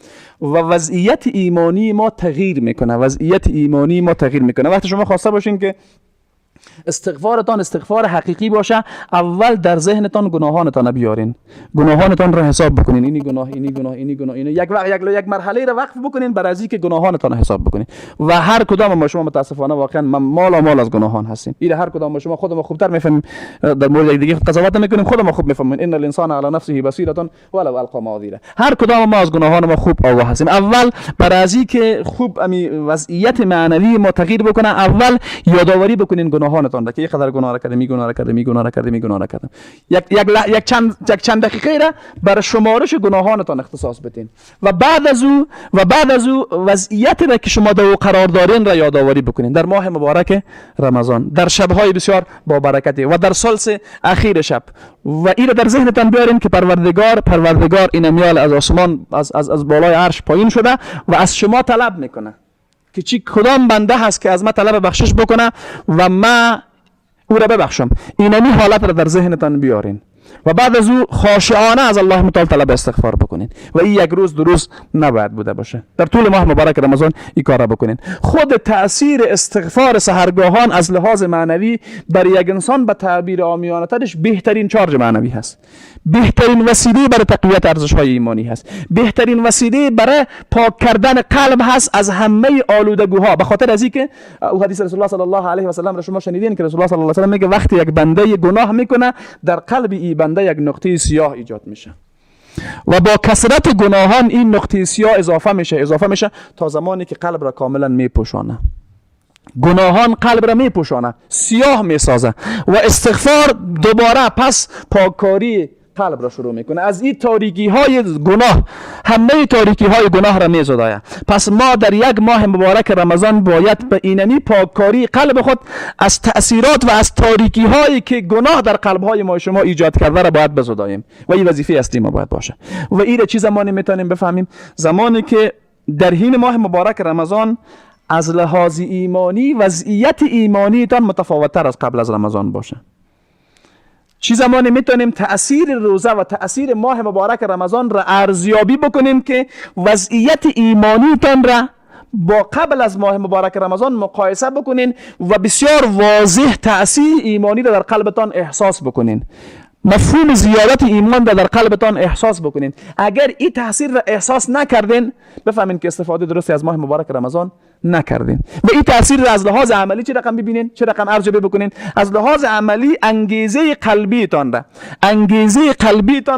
و وضعیت ایمانی ما تغییر میکنه. وضعیت ایمانی ما تغییر میکنه. وقتی شما خواسته باشین که استغفارتان استغفار حقیقی باشه، اول در ذهنتان گناهانتان بیارین، گناهانتان را حساب بکنین، اینی گناه، اینی گناه، اینی گناه، اینی یک مرحله را وقف بکنین برای از اینکه گناهانتان حساب بکنین. و هر کدام ما شما متاسفانه واقعا مال از گناهان هستیم. این هر کدام ما شما خود ما خوبتر میفهمیم، در مورد یک دیگه قضاوت نمیکنیم، خود ما خوب میفهمیم. ان الانسان علی نفسه بصیره ولو القى معاذیره. هر کدام ما از گناهان ما خوب آگاه هستیم. اول برای از اینکه خوب امی وضعیت معنوی ما تغییر بکنه، اول یادآوری بکنین گناهانتان را که یک قدر گناه را کردم، گناه را کردم، گناه را کردم، گناه را کردم. یک یک یک چند دقیقه را برای شمارش گناهانتان اختصاص بدین و بعد از او وضعیت را که شما در او قرار دارین را یادآوری بکنین. در ماه مبارک رمضان، در شب‌های بسیار با برکتی و در ثلث اخیر شب، و این را در ذهنتان بیارین که پروردگار این امیال از آسمان از بالای عرش پایین شده و از شما طلب میکنه که چی کدام بنده هست که از ما طلب بخشش بکنه و ما او را ببخشم. اینمی حالت را در ذهنتان بیارین و بعد از او خاشعانه از الله متعال طلب استغفار بکنین. و این یک روز دو روز نباید بوده باشه، در طول ماه مبارک رمضان این کار را بکنین. خود تأثیر استغفار سحرگاهان از لحاظ معنوی بر یک انسان به تعبیر عامیانه ترش بهترین چارج معنوی هست، بهترین وسیله برای تقویت ارزش های ایمانی هست، بهترین وسیله برای پاک کردن قلب هست از همه آلودگی‌ها. به خاطر از اینکه او حدیث رسول الله صلی الله علیه و سلم را شما شنیدین که رسول الله صلی الله علیه و سلم میگه وقتی یک بنده گناه میکنه در قلب این بنده یک نقطه سیاه ایجاد میشه و با کثرت گناهان این نقطه سیاه اضافه میشه تا زمانی که قلب را کاملا میپوشانه. گناهان قلب را میپوشانه، سیاه میسازه و استغفار دوباره پس پاککاری قلب را شروع میکنه. از این تاریکی های گناه، همه تاریکی های گناه را میزداید. پس ما در یک ماه مبارک رمضان باید به اینمی پاککاری قلب خود از تأثیرات و از تاریکی هایی که گناه در قلب های ما شما ایجاد کرده را باید بزداییم و این وظیفه اصلی ما باید باشه. و این چه زمانی میتونیم بفهمیم؟ زمانی که در حین ماه مبارک رمضان از لحاظ ایمانی وضعیت ایمانیتان متفاوت تر از قبل از رمضان باشه. چی زمانی میتونیم تأثیر روزه و تأثیر ماه مبارک رمضان را ارزیابی بکنیم که وضعیت ایمانیتان را با قبل از ماه مبارک رمضان مقایسه بکنین و بسیار واضح تأثیر ایمانی را در قلبتان احساس بکنین، مفهوم زیادت ایمان را در قلبتان احساس بکنین. اگر این تاثیر را احساس نکردین، بفهمین که استفاده درستی از ماه مبارک رمضان نکردین. و این تاثیر را از لحاظ عملی چه رقم ببینین، چه رقم ارزیابی بکنین؟ از لحاظ عملی انگیزه قلبیتان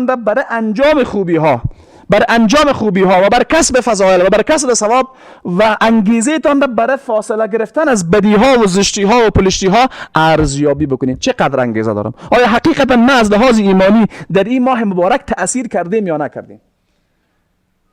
را برای انجام خوبی ها، بر انجام خوبی ها و بر کسب فضایل و بر کسب ثواب و انگیزه تان را برای فاصله گرفتن از بدی ها و زشتی ها و پلشتی ها ارزیابی بکنید. چقدر انگیزه دارم؟ آیا حقیقتا ما از لحاظ ایمانی در این ماه مبارک تأثیر کردیم یا نکردیم؟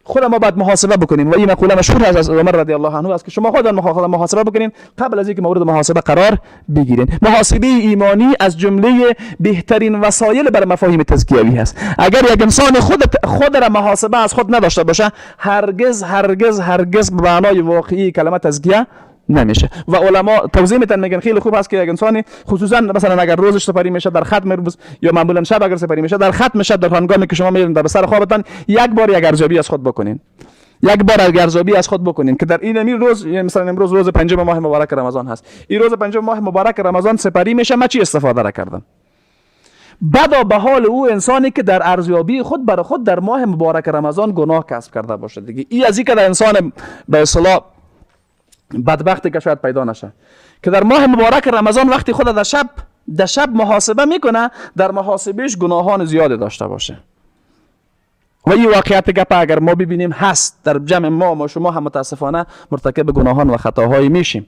خود ما باید محاسبه بکنیم و این مقوله مشهور از عمر رضی الله عنه است که شما خودتان محاسبه بکنین قبل از اینکه مورد محاسبه قرار بگیرین. محاسبه ایمانی از جمله بهترین وسایل برای مفاهیم تزکیوی هست. اگر یک انسان خود را محاسبه از خود نداشته باشه، هرگز هرگز هرگز به معنای واقعی کلمه تزکیه نمیشه. و علما توضیح میتن، میگن خیلی خوب است که یک انسانی خصوصا مثلا اگر روزش سپری میشه در ختم روز، یا معمولا شب اگر سپری میشه در ختم شب، در هنگامی که شما میرین در سر خوابتان، یک بار یک ارزیابی از خود بکنین، یک بار ارزیابی از خود بکنین که در این امیر روز، مثلا امروز روز پنجم ماه مبارک رمضان هست، این روز پنجم ماه مبارک رمضان سپری میشه، من چی استفاده را کردم؟ بدا به حال او انسانی که در ارزیابی خود برای خود در ماه مبارک رمضان گناه کسب کرده باشه. دیگه این از این که در انسان به اصطلاح بدبختی که شاید پیدا نشه که در ماه مبارک رمضان وقتی خود در شب محاسبه میکنه، در محاسبهش گناهان زیاد داشته باشه. و این واقعیت گپ اگر ما ببینیم هست در جمع ما شما هم متاسفانه مرتکب گناهان و خطاهایی میشیم.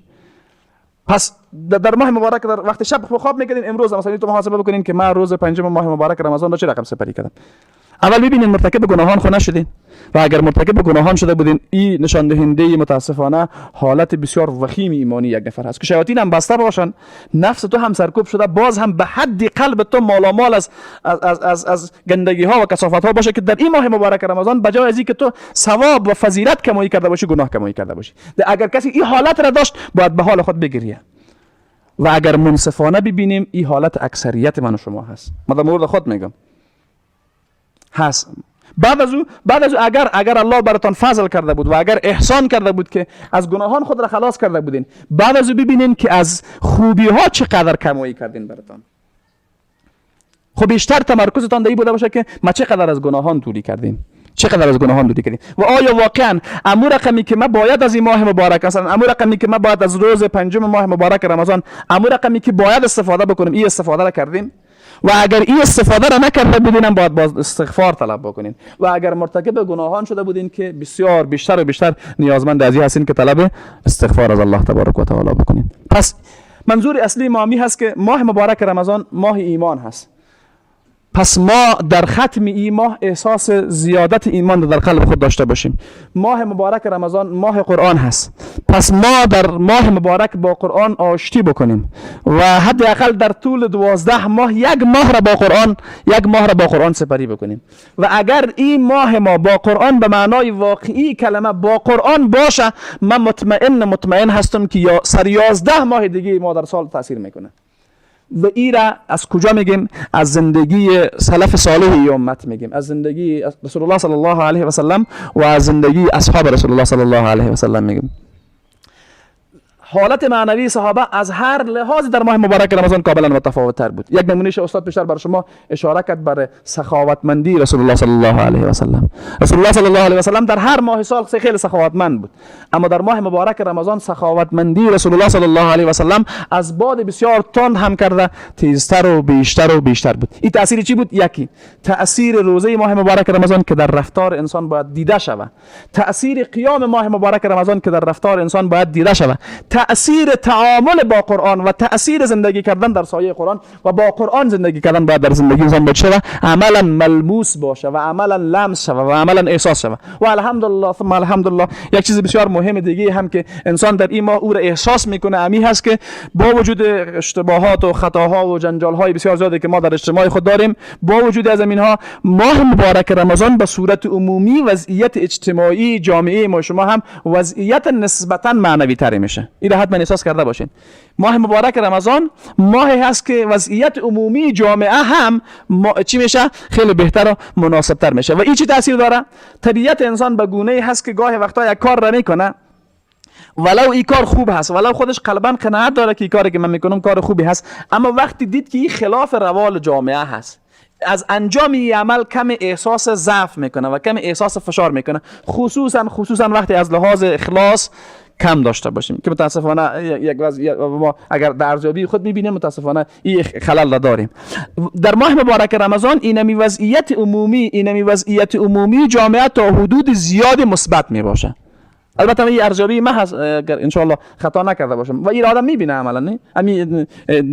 پس در ماه مبارک در وقت شب خواب میکردین، امروز مثلا تو محاسبه بکنین که من روز پنجم ماه مبارک رمضان را چه رقم سپری کردم. اول ببینین مرتکب گناهان خو نشدین، و اگر مرتکب گناهان شده بودین این نشان دهنده متاسفانه حالت بسیار وخیم ایمانی یک نفر هست که شیاطین هم بسته باشن، نفس تو هم سرکوب شده، باز هم به حد قلب تو مالامال از از از از, از گندگی ها و کثافت ها باشه که در این ماه مبارک رمضان بجای از اینکه تو ثواب و فضیلت کمایی کرده باشی، گناه کمایی کرده باشی. اگر کسی این حالت را داشت باید به حال خود بگریه. و اگر منصفانه ببینیم این حالت اکثریت من و شما هست. من در مورد خود میگم هست. بعد از او اگر الله براتان فضل کرده بود و اگر احسان کرده بود که از گناهان خود را خلاص کرده بودین، بعد از او ببینین که از خوبی ها چقدر کمایی کردین براتان. خب بیشتر تمرکزتان در این بوده باشه که ما چقدر از گناهان دوری کردیم، چقدر از گناهان دوری کردیم. و آیا واقعا امو رقمی که ما باید از این ماه مبارک، مثلا امو رقمی که ما باید از روز پنجم ماه مبارک رمضان، امو رقمی که باید استفاده بکنیم، این استفاده را کردیم؟ و اگر این استفاده را نکرده بودین باید باز استغفار طلب بکنین. و اگر مرتکب گناهان شده بودین که بسیار بیشتر و بیشتر نیازمند از این هستین که طلب استغفار از الله تبارک و تعالی بکنین. پس منظور اصلی ما می هست که ماه مبارک رمضان ماه ایمان هست. پس ما در ختم این ماه احساس زیادت ایمان در قلب خود داشته باشیم. ماه مبارک رمضان ماه قرآن هست. پس ما در ماه مبارک با قرآن آشتی بکنیم و حداقل در طول 12 ماه یک ماه را با قرآن، یک ماه را با قرآن سپری بکنیم. و اگر این ماه ما با قرآن به معنای واقعی کلمه با قرآن باشه، من مطمئن هستم که یا سر 11 ماه دیگه ما در سال تاثیر میکنه. و ای را از کجا میگیم؟ از زندگی سلف صالح امت میگیم، از زندگی رسول الله صلی الله علیه و سلم و از زندگی اصحاب رسول الله صلی الله علیه و سلم میگیم. حالت معنوی صحابه از هر لحاظ در ماه مبارک رمضان کاملا متفاوت تر بود. یک نمونهش استاد پیشتر بر شما اشاره کرد بر سخاوتمندی رسول الله صلی الله علیه و سلم. رسول الله صلی الله علیه و سلم در هر ماه سال خیلی سخاوتمند بود، اما در ماه مبارک رمضان سخاوتمندی رسول الله صلی الله علیه و سلم از باد بسیار تند هم کرده تیزتر و بیشتر و بیشتر بود. این تاثیر چی بود؟ یکی تاثیر روزه ماه مبارک رمضان که در رفتار انسان باید دیده شود، تاثیر قیام ماه مبارک رمضان که در رفتار انسان باید دیده شود، تأثیر تعامل با قرآن و تأثیر زندگی کردن در سایه قرآن و با قرآن زندگی کردن باید در زندگی انسان باشه، عملا ملموس باشه و عملا لمس شود و عملا احساس شود. و الحمدلله ثم الحمدلله یک چیز بسیار مهم دیگه هم که انسان در این ماه او را احساس میکنه امی هست که با وجود اشتباهات و خطاها و جنجال‌های بسیار زیادی که ما در اجتماع خود داریم، با وجود از اینها ماه مبارک رمضان به صورت عمومی وضعیت اجتماعی جامعه ما شما هم وضعیت نسبتا معنوی تر میشه. این حتما احساس کرده باشین. ماه مبارک رمضان ماه هست که وضعیت عمومی جامعه هم چی میشه؟ خیلی بهتر و مناسبتر میشه. و این چی تاثیر داره؟ طبیعت انسان به گونه هست که گاهی وقتا یک کار را میکنه، ولو این کار خوب هست، ولو خودش قلبا قناعت داره که این کاری که من میکنم کار خوبی هست، اما وقتی دید که این خلاف روال جامعه هست، از انجام این عمل کم احساس ضعف میکنه و کم احساس فشار میکنه، خصوصا وقتی از لحاظ اخلاص کم داشته باشیم که متاسفانه یک وضعیت ما اگر در ارزیابی خود میبینیم متاسفانه این خلل را داریم. در ماه مبارک رمضان اینمی وضعیت عمومی جامعه تا حدود زیاد مثبت میباشه. البته این ارزیابی من هست اگر ان شاء الله خطا نکرده باشم و این آدم میبینه عملا، نه همین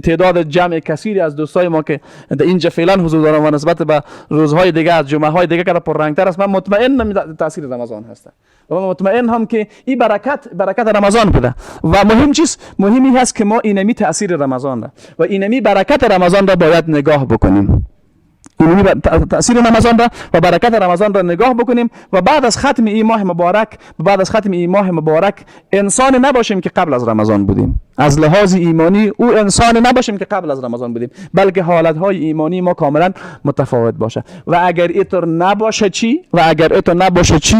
تعداد جمع کثیری از دوستای ما که در اینجا فعلا حضور دارن و نسبت به روزهای دیگه از جمعه های دیگه که پررنگتر است، من مطمئنم تاثیر رمضان هست و من مطمئن هم که این برکت رمضان بوده. و مهم چیز مهمی هست که ما اینمی تاثیر رمضان را و اینمی برکت رمضان را باید نگاه بکنیم، اینمی تأثیر رمضان را و برکت رمضان را نگاه بکنیم و بعد از ختم این ماه مبارک، بعد از ختم این ماه مبارک انسان نباشیم که قبل از رمضان بودیم. از لحاظ ایمانی او انسان نباشیم که قبل از رمضان بودیم، بلکه حالتهای ایمانی ما کاملا متفاوت باشه. و اگر اینطور نباشه چی؟ و اگر اینطور نباشه چی؟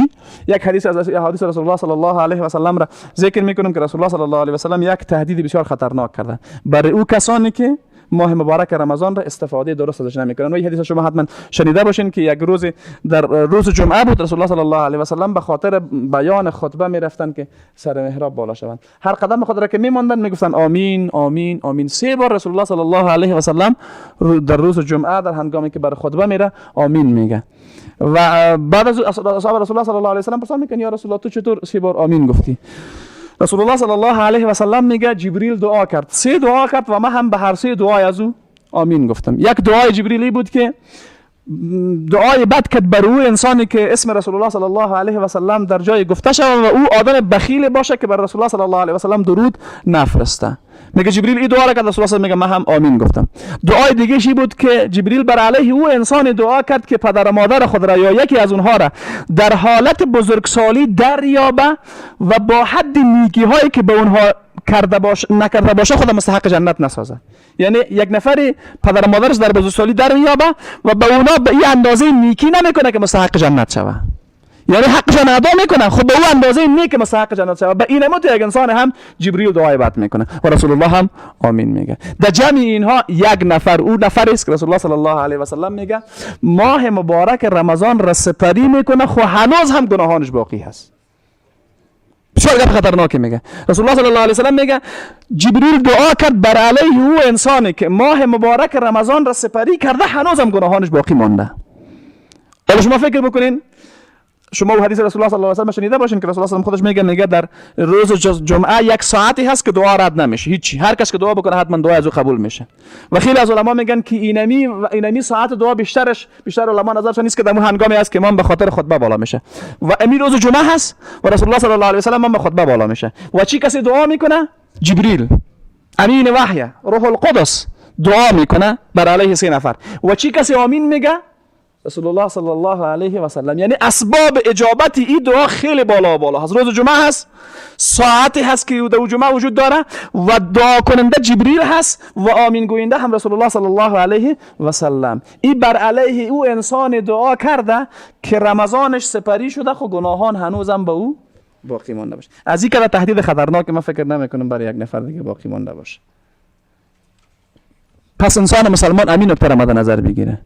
یک حدیث از حدیث رسول الله صلی الله علیه و سلم را ذکر میکنم که رسول الله صلی الله علیه و سلم یک تهدید بسیار خطرناک کرده برای او کسانی که ماه مبارک رمضان را استفاده درست ازش نمیکنن. و این حدیث شما حتما شنیده باشین که یک روز در روز جمعه بود، رسول الله صلی الله علیه و سلم به خاطر بیان خطبه میرفتن که سر محراب بالا شوند. هر قدم خود را که میماندن میگفتن آمین آمین آمین. 3 بار رسول الله صلی الله علیه و سلم در روز جمعه در هنگامی که بر خطبه میره آمین میگه. و بعد از اصحاب رسول الله صلی الله علیه و سلم پرسان میکنن یا رسول الله تو چطور 3 بار آمین گفتی؟ رسول الله صلی الله علیه و سلم میگه جبریل دعا کرد، 3 دعا کرد و من هم به هر 3 دعای از او آمین گفتم. یک دعای جبریلی بود که دعای بد کرد بر او انسانی که اسم رسول الله صلی الله علیه و سلم در جای گفته شود و او آدم بخیل باشه که بر رسول الله صلی الله علیه و سلم درود نفرسته. میگه جبریل این دعا را کرد، رسول الله میگه من هم آمین گفتم. دعای دیگه چی بود که جبریل بر علیه او انسان دعا کرد که پدر و مادر خود را یا یکی از اونها را در حالت بزرگسالی دریابه و با حد نیکی هایی که به اونها کرده باشه نکرده باشه خود مستحق جنت نسازه. یعنی یک نفری پدر و مادرش در بزرگسالی در میابه و به اونا به این اندازه نیکی نمیکنه که مستحق جنت شوه، یعنی حقشان ادا میکنه، خب به او اندازه نیک مستحق جنت شوه. به این مت یک انسان هم جبریل دعای بد میکنه و رسول الله هم آمین میگه. در جمع اینها یک نفر او نفر است که رسول الله صلی الله علیه و سلم میگه ماه مبارک رمضان را سپری میکنه، خو هنوز هم گناهانش باقی هست. بسیار گپ خطرناکی میگه. رسول الله صلی الله علیه و سلم میگه جبریل دعا کرد بر علیه او انسانی که ماه مبارک رمضان را سپری کرده هنوز هم گناهانش باقی مانده. حالا شما فکر بکنین، شما و حدیث رسول الله صلی الله علیه و سلم شنیده باشین که رسول الله صلی الله علیه و خودش میگه در روز جمعه یک ساعتی هست که دعا رد نمیشه، هیچی، هر کس که دعا بکنه حتما دعا از او قبول میشه. و خیلی از علما میگن که اینمی ساعت دعا بیشتر علما نظرشون نیست که در هنگامی است که امام به خاطر خطبه بالا میشه و امیر روز جمعه هست و رسول الله صلی الله علیه و سلم به خطبه بالا میشه و چی کسی دعا میکنه؟ جبریل امین وحی روح القدس دعا میکنه بر علیه 3 نفر و چی کسی آمین میگه؟ رسول الله صلی الله علیه و سلم. یعنی اسباب اجابت این دعا خیلی بالا بالا هست. روز جمعه هست، ساعتی هست که در جمعه وجود داره و دعا کننده جبریل هست و آمین گوینده هم رسول الله صلی الله علیه و سلم. این بر علیه او انسان دعا کرده که رمضانش سپری شده خو گناهان هنوزم به او باقی مانده باشه. از این که تهدید خطرناک من فکر نمیکنم برای یک نفر دیگه باقی مانده باشه. پس انسان مسلمان امین نکته را مد نظر بگیره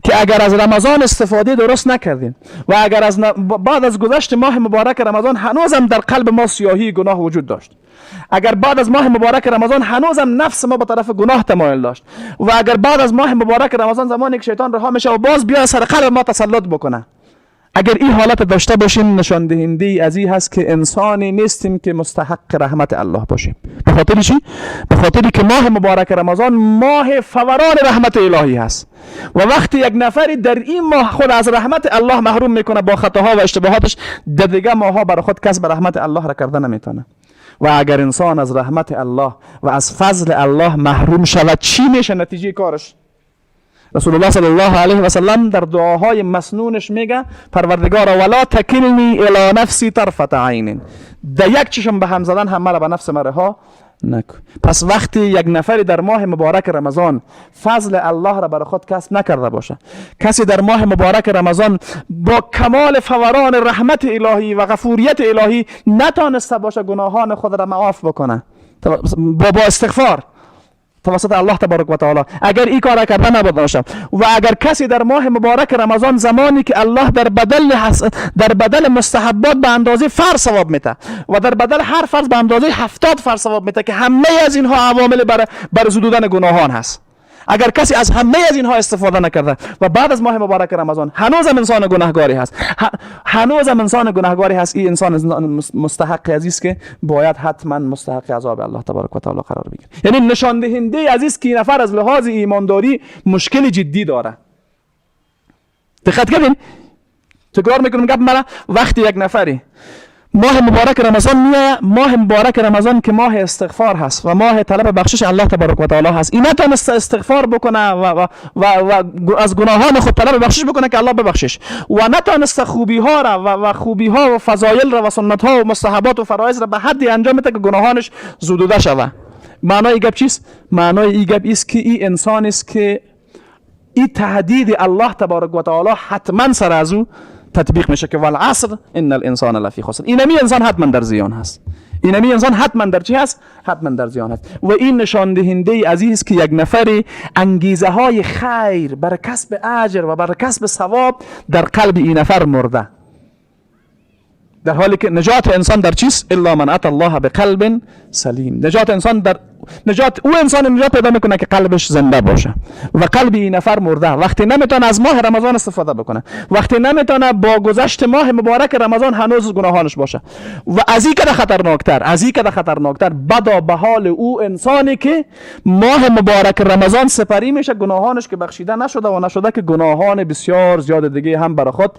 که اگر از رمضان استفاده درست نکردیم و اگر از بعد از گذشت ماه مبارک رمضان هنوزم در قلب ما سیاهی گناه وجود داشت، اگر بعد از ماه مبارک رمضان هنوزم نفس ما به طرف گناه تمایل داشت و اگر بعد از ماه مبارک رمضان زمانی که شیطان رها میشه و باز بیا سر قلب ما تسلط بکنه، اگر این حالت داشته باشیم نشان دهنده از این هست که انسانی نیستیم که مستحق رحمت الله باشیم. به خاطر چی؟ به خاطر که ماه مبارک رمضان ماه فوران رحمت الهی هست و وقتی یک نفری در این ماه خود از رحمت الله محروم میکنه با خطاها و اشتباهاتش، در دیگه ماهها برای خود کسب رحمت الله را کرده نمیتونه. و اگر انسان از رحمت الله و از فضل الله محروم شود چی میشه نتیجه کارش؟ رسول الله صلی الله علیه و سلم در دعاهای مسنونش میگه پروردگارا ولا تکلنی الی نفسی طرفة عین، در یک چشم به هم زدن هم مرا به نفس من رها نکن. پس وقتی یک نفری در ماه مبارک رمضان فضل الله را برای خود کسب نکرده باشه، کسی در ماه مبارک رمضان با کمال فوران رحمت الهی و غفوریت الهی نتانسته باشه گناهان خود را معاف بکنه با استغفار توسط الله تبارک و تعالی، اگر این کار کرده نبود باشم و اگر کسی در ماه مبارک رمضان زمانی که الله در بدل مستحبات به اندازه فرض ثواب میده و در بدل هر فرض به اندازه 70 فرض ثواب میده که همه از اینها عوامل بر زدودن گناهان هست، اگر کسی از همه از اینها استفاده نکرده و بعد از ماه مبارک رمضان هنوزم انسان گناهگاری هست، هنوزم انسان گناهگاری هست، این انسان مستحق عزیز که باید حتما مستحق عذاب الله تبارک و تعالی قرار بگیره. یعنی نشان دهنده عزیز که این نفر از لحاظ ایمانداری مشکل جدی داره. دقت کردین؟ تکرار میکنم گپ مرا. وقتی یک نفری ماه مبارک رمضان میاد، ماه مبارک رمضان که ماه استغفار هست و ماه طلب بخشش الله تبارک و تعالی هست، این نتونست استغفار بکنه و از گناهان خود طلب بخشش بکنه که الله ببخشش، و نتونست خوبی ها را و خوبی ها و فضایل را و سنت ها و مستحبات و فرایض را به حدی انجام بده که گناهانش زدوده شوه. معنای گپ چیست؟ معنای این گپ است که این انسان است که این تهدید الله تبارک و تعالی حتما سر از او تطبیق میشه که والعصر ان الانسان لفی خسر. اینمی انسان حتما در زیان هست. اینمی انسان حتما در چی هست؟ حتما در زیان هست. و این نشان دهنده عزیز که یک نفر انگیزه های خیر بر کسب اجر و بر کسب ثواب در قلب این نفر مرده، در حالی که نجات انسان در چیست؟ الا من اتى الله بقلب سلیم. نجات انسان در نجات او انسان نجات پیدا میکنه که قلبش زنده باشه و قلب این نفر مرده. وقتی نمیتونه از ماه رمضان استفاده بکنه، وقتی نمیتونه با گذشت ماه مبارک رمضان هنوز گناهانش باشه، و از این کده خطرناکتر، از این کده خطرناکتر بدا به حال او انسانی که ماه مبارک رمضان سپری میشه، گناهانش که بخشیده نشده و نشده که گناهان بسیار زیاد دیگه هم برای خود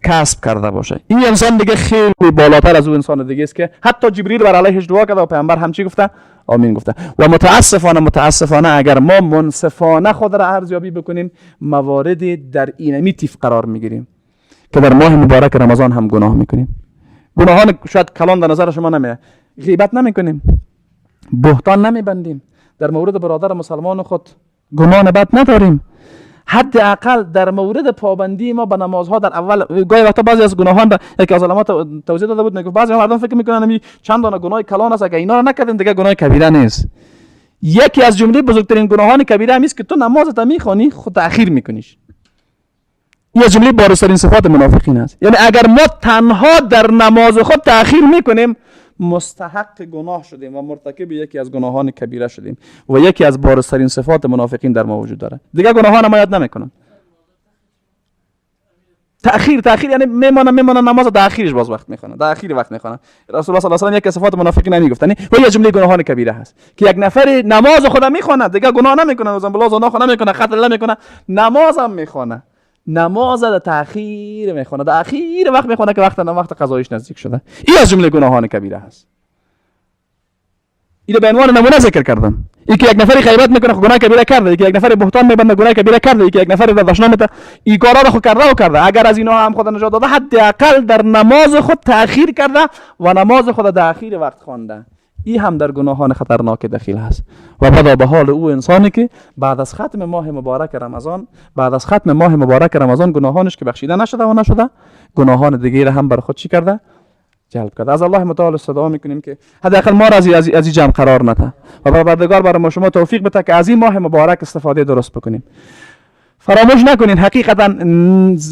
کسب کرده باشه. این انسان دیگه خیلی بالاتر از او انسان دیگه است که حتی جبریل بر علیهش دعا کرده و پیامبر هم چی گفته؟ آمین گفته. و متاسفانه اگر ما منصفانه خود را ارزیابی بکنیم، موارد در اینمی تیف قرار میگیریم که در ماه مبارک رمضان هم گناه میکنیم. گناهان شاید کلان در نظر شما نمیاد، غیبت نمیکنیم، بهتان نمیبندیم، در مورد برادر مسلمان خود گمان بد نداریم، حداقل در مورد پابندی ما به نمازها در اول گاهی وقتا بعضی از گناهان یکی از علما توضیح داده بود، میگفت بعضی مردم فکر میکنن چند دانه گناه کلان است، اگه اینا رو نکردیم دیگه گناه کبیره نیست. یکی از جمله بزرگترین گناهان کبیره هم است که تو نمازت میخوانی خود تأخیر میکنیش. این از جمله بارزترین صفات منافقین است. یعنی اگر ما تنها در نماز خود تأخیر میکنیم، مستحق گناه شدیم و مرتکب یکی از گناهان کبیره شدیم و یکی از بارزترین صفات منافقین در ما وجود داره. دیگه گناهان ما یاد نمیکنن. تأخیر یعنی میمانه نماز در اخیرش باز وقت میخونه، در اخیر وقت میخونه. رسول الله صلی الله علیه و آله یکی صفات منافقین نمیگفتن و یه جمله گناهان کبیره هست که یک نفر نماز خود میخونه دیگه گناه نمیکنه، مثلا بلا زنا خو نمیکنه، قتل نمیکنه، نمازم میخونه، نماز در تأخیر میخونه، در اخیر وقت میخونه که وقت قضایش نزدیک شده. این از جمله گناهان کبیره هست. اینو به عنوان نمونه ذکر کردم. یکی یک نفری غیبت میکنه خب گناه کبیره کرده، یکی یک نفری بهتان میبنده گناه کبیره کرده، یکی یک نفری دشنام میده، این کارا رو خود کرده و کرده. اگر از اینا هم خود نجات داده، حداقل در نماز خود تأخیر کرده و نماز خود در اخیر وقت خوانده. این هم در گناهان خطرناک دخیل هست. و بدا به حال او انسانی که بعد از ختم ماه مبارک رمضان، بعد از ختم ماه مبارک رمضان گناهانش که بخشیده نشده و نشده، گناهان دیگه هم بر خود چی کرده؟ جلب کرده. از الله متعال استدعا میکنیم که حداقل ما را از این جمع قرار نده و پروردگار برای ما شما توفیق بده که از این ماه مبارک استفاده درست بکنیم. فراموش نکنین حقیقتا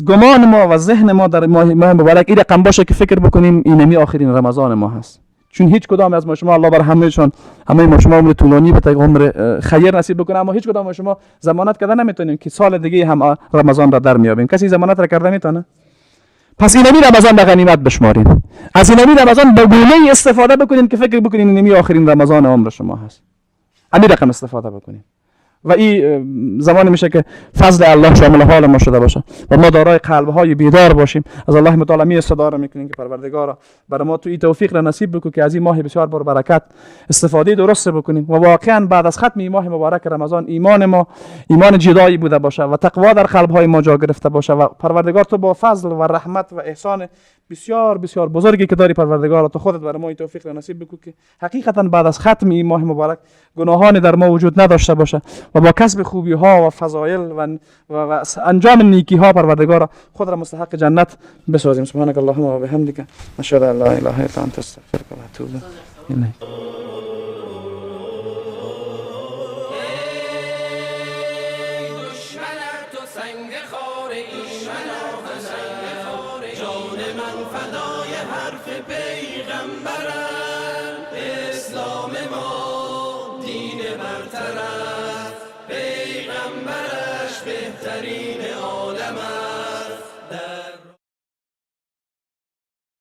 گمان ما و ذهن ما در ماه مبارک این رقم باشه که فکر بکنیم اینمی آخرین رمضان ما هست، چون هیچ کدام از ما شما، الله بر همهشان همه ما شما عمر طولانی بده، عمر خیر نصیب بکنه، اما هیچ کدام ما شما ضمانت کرده نمیتونیم که سال دیگه هم رمضان را در میابیم. کسی ضمانت را کرده میتونه؟ پس اینمی رمضان به غنیمت بشماریم، از اینمی رمضان به گونه استفاده بکنیم که فکر بکنیم اینمی آخرین رمضان عمر شما هست، همین رقم استفاده بکنیم. و این زمانی میشه که فضل الله شامل حال ما شده باشه و ما دارای قلب‌های بیدار باشیم. از الله متعال می استدعا میکنیم که پروردگارا برای ما تو این توفیق را نصیب بکن که از این ماه بسیار پربرکت استفاده درست بکنیم و واقعا بعد از ختم این ماه مبارک رمضان ایمان ما ایمان جدایی بوده باشه و تقوا در قلب‌های ما جا گرفته باشه و پروردگار تو با فضل و رحمت و احسان بسیار بسیار بزرگی که داری پروردگارا تو خودت برای ما این توفیق را نصیب بکن که حقیقتا بعد از ختم این ماه مبارک گناهان در ما وجود نداشته باشه و با کسب خوبی ها و فضایل و انجام نیکی ها پروردگارا خود را مستحق جنت بسازیم. سبحانك اللهم و بحمدک اشهد ان لا اله الا انت استغفرک و اتوب الیک. جان من فدای حرف پیغمبرم.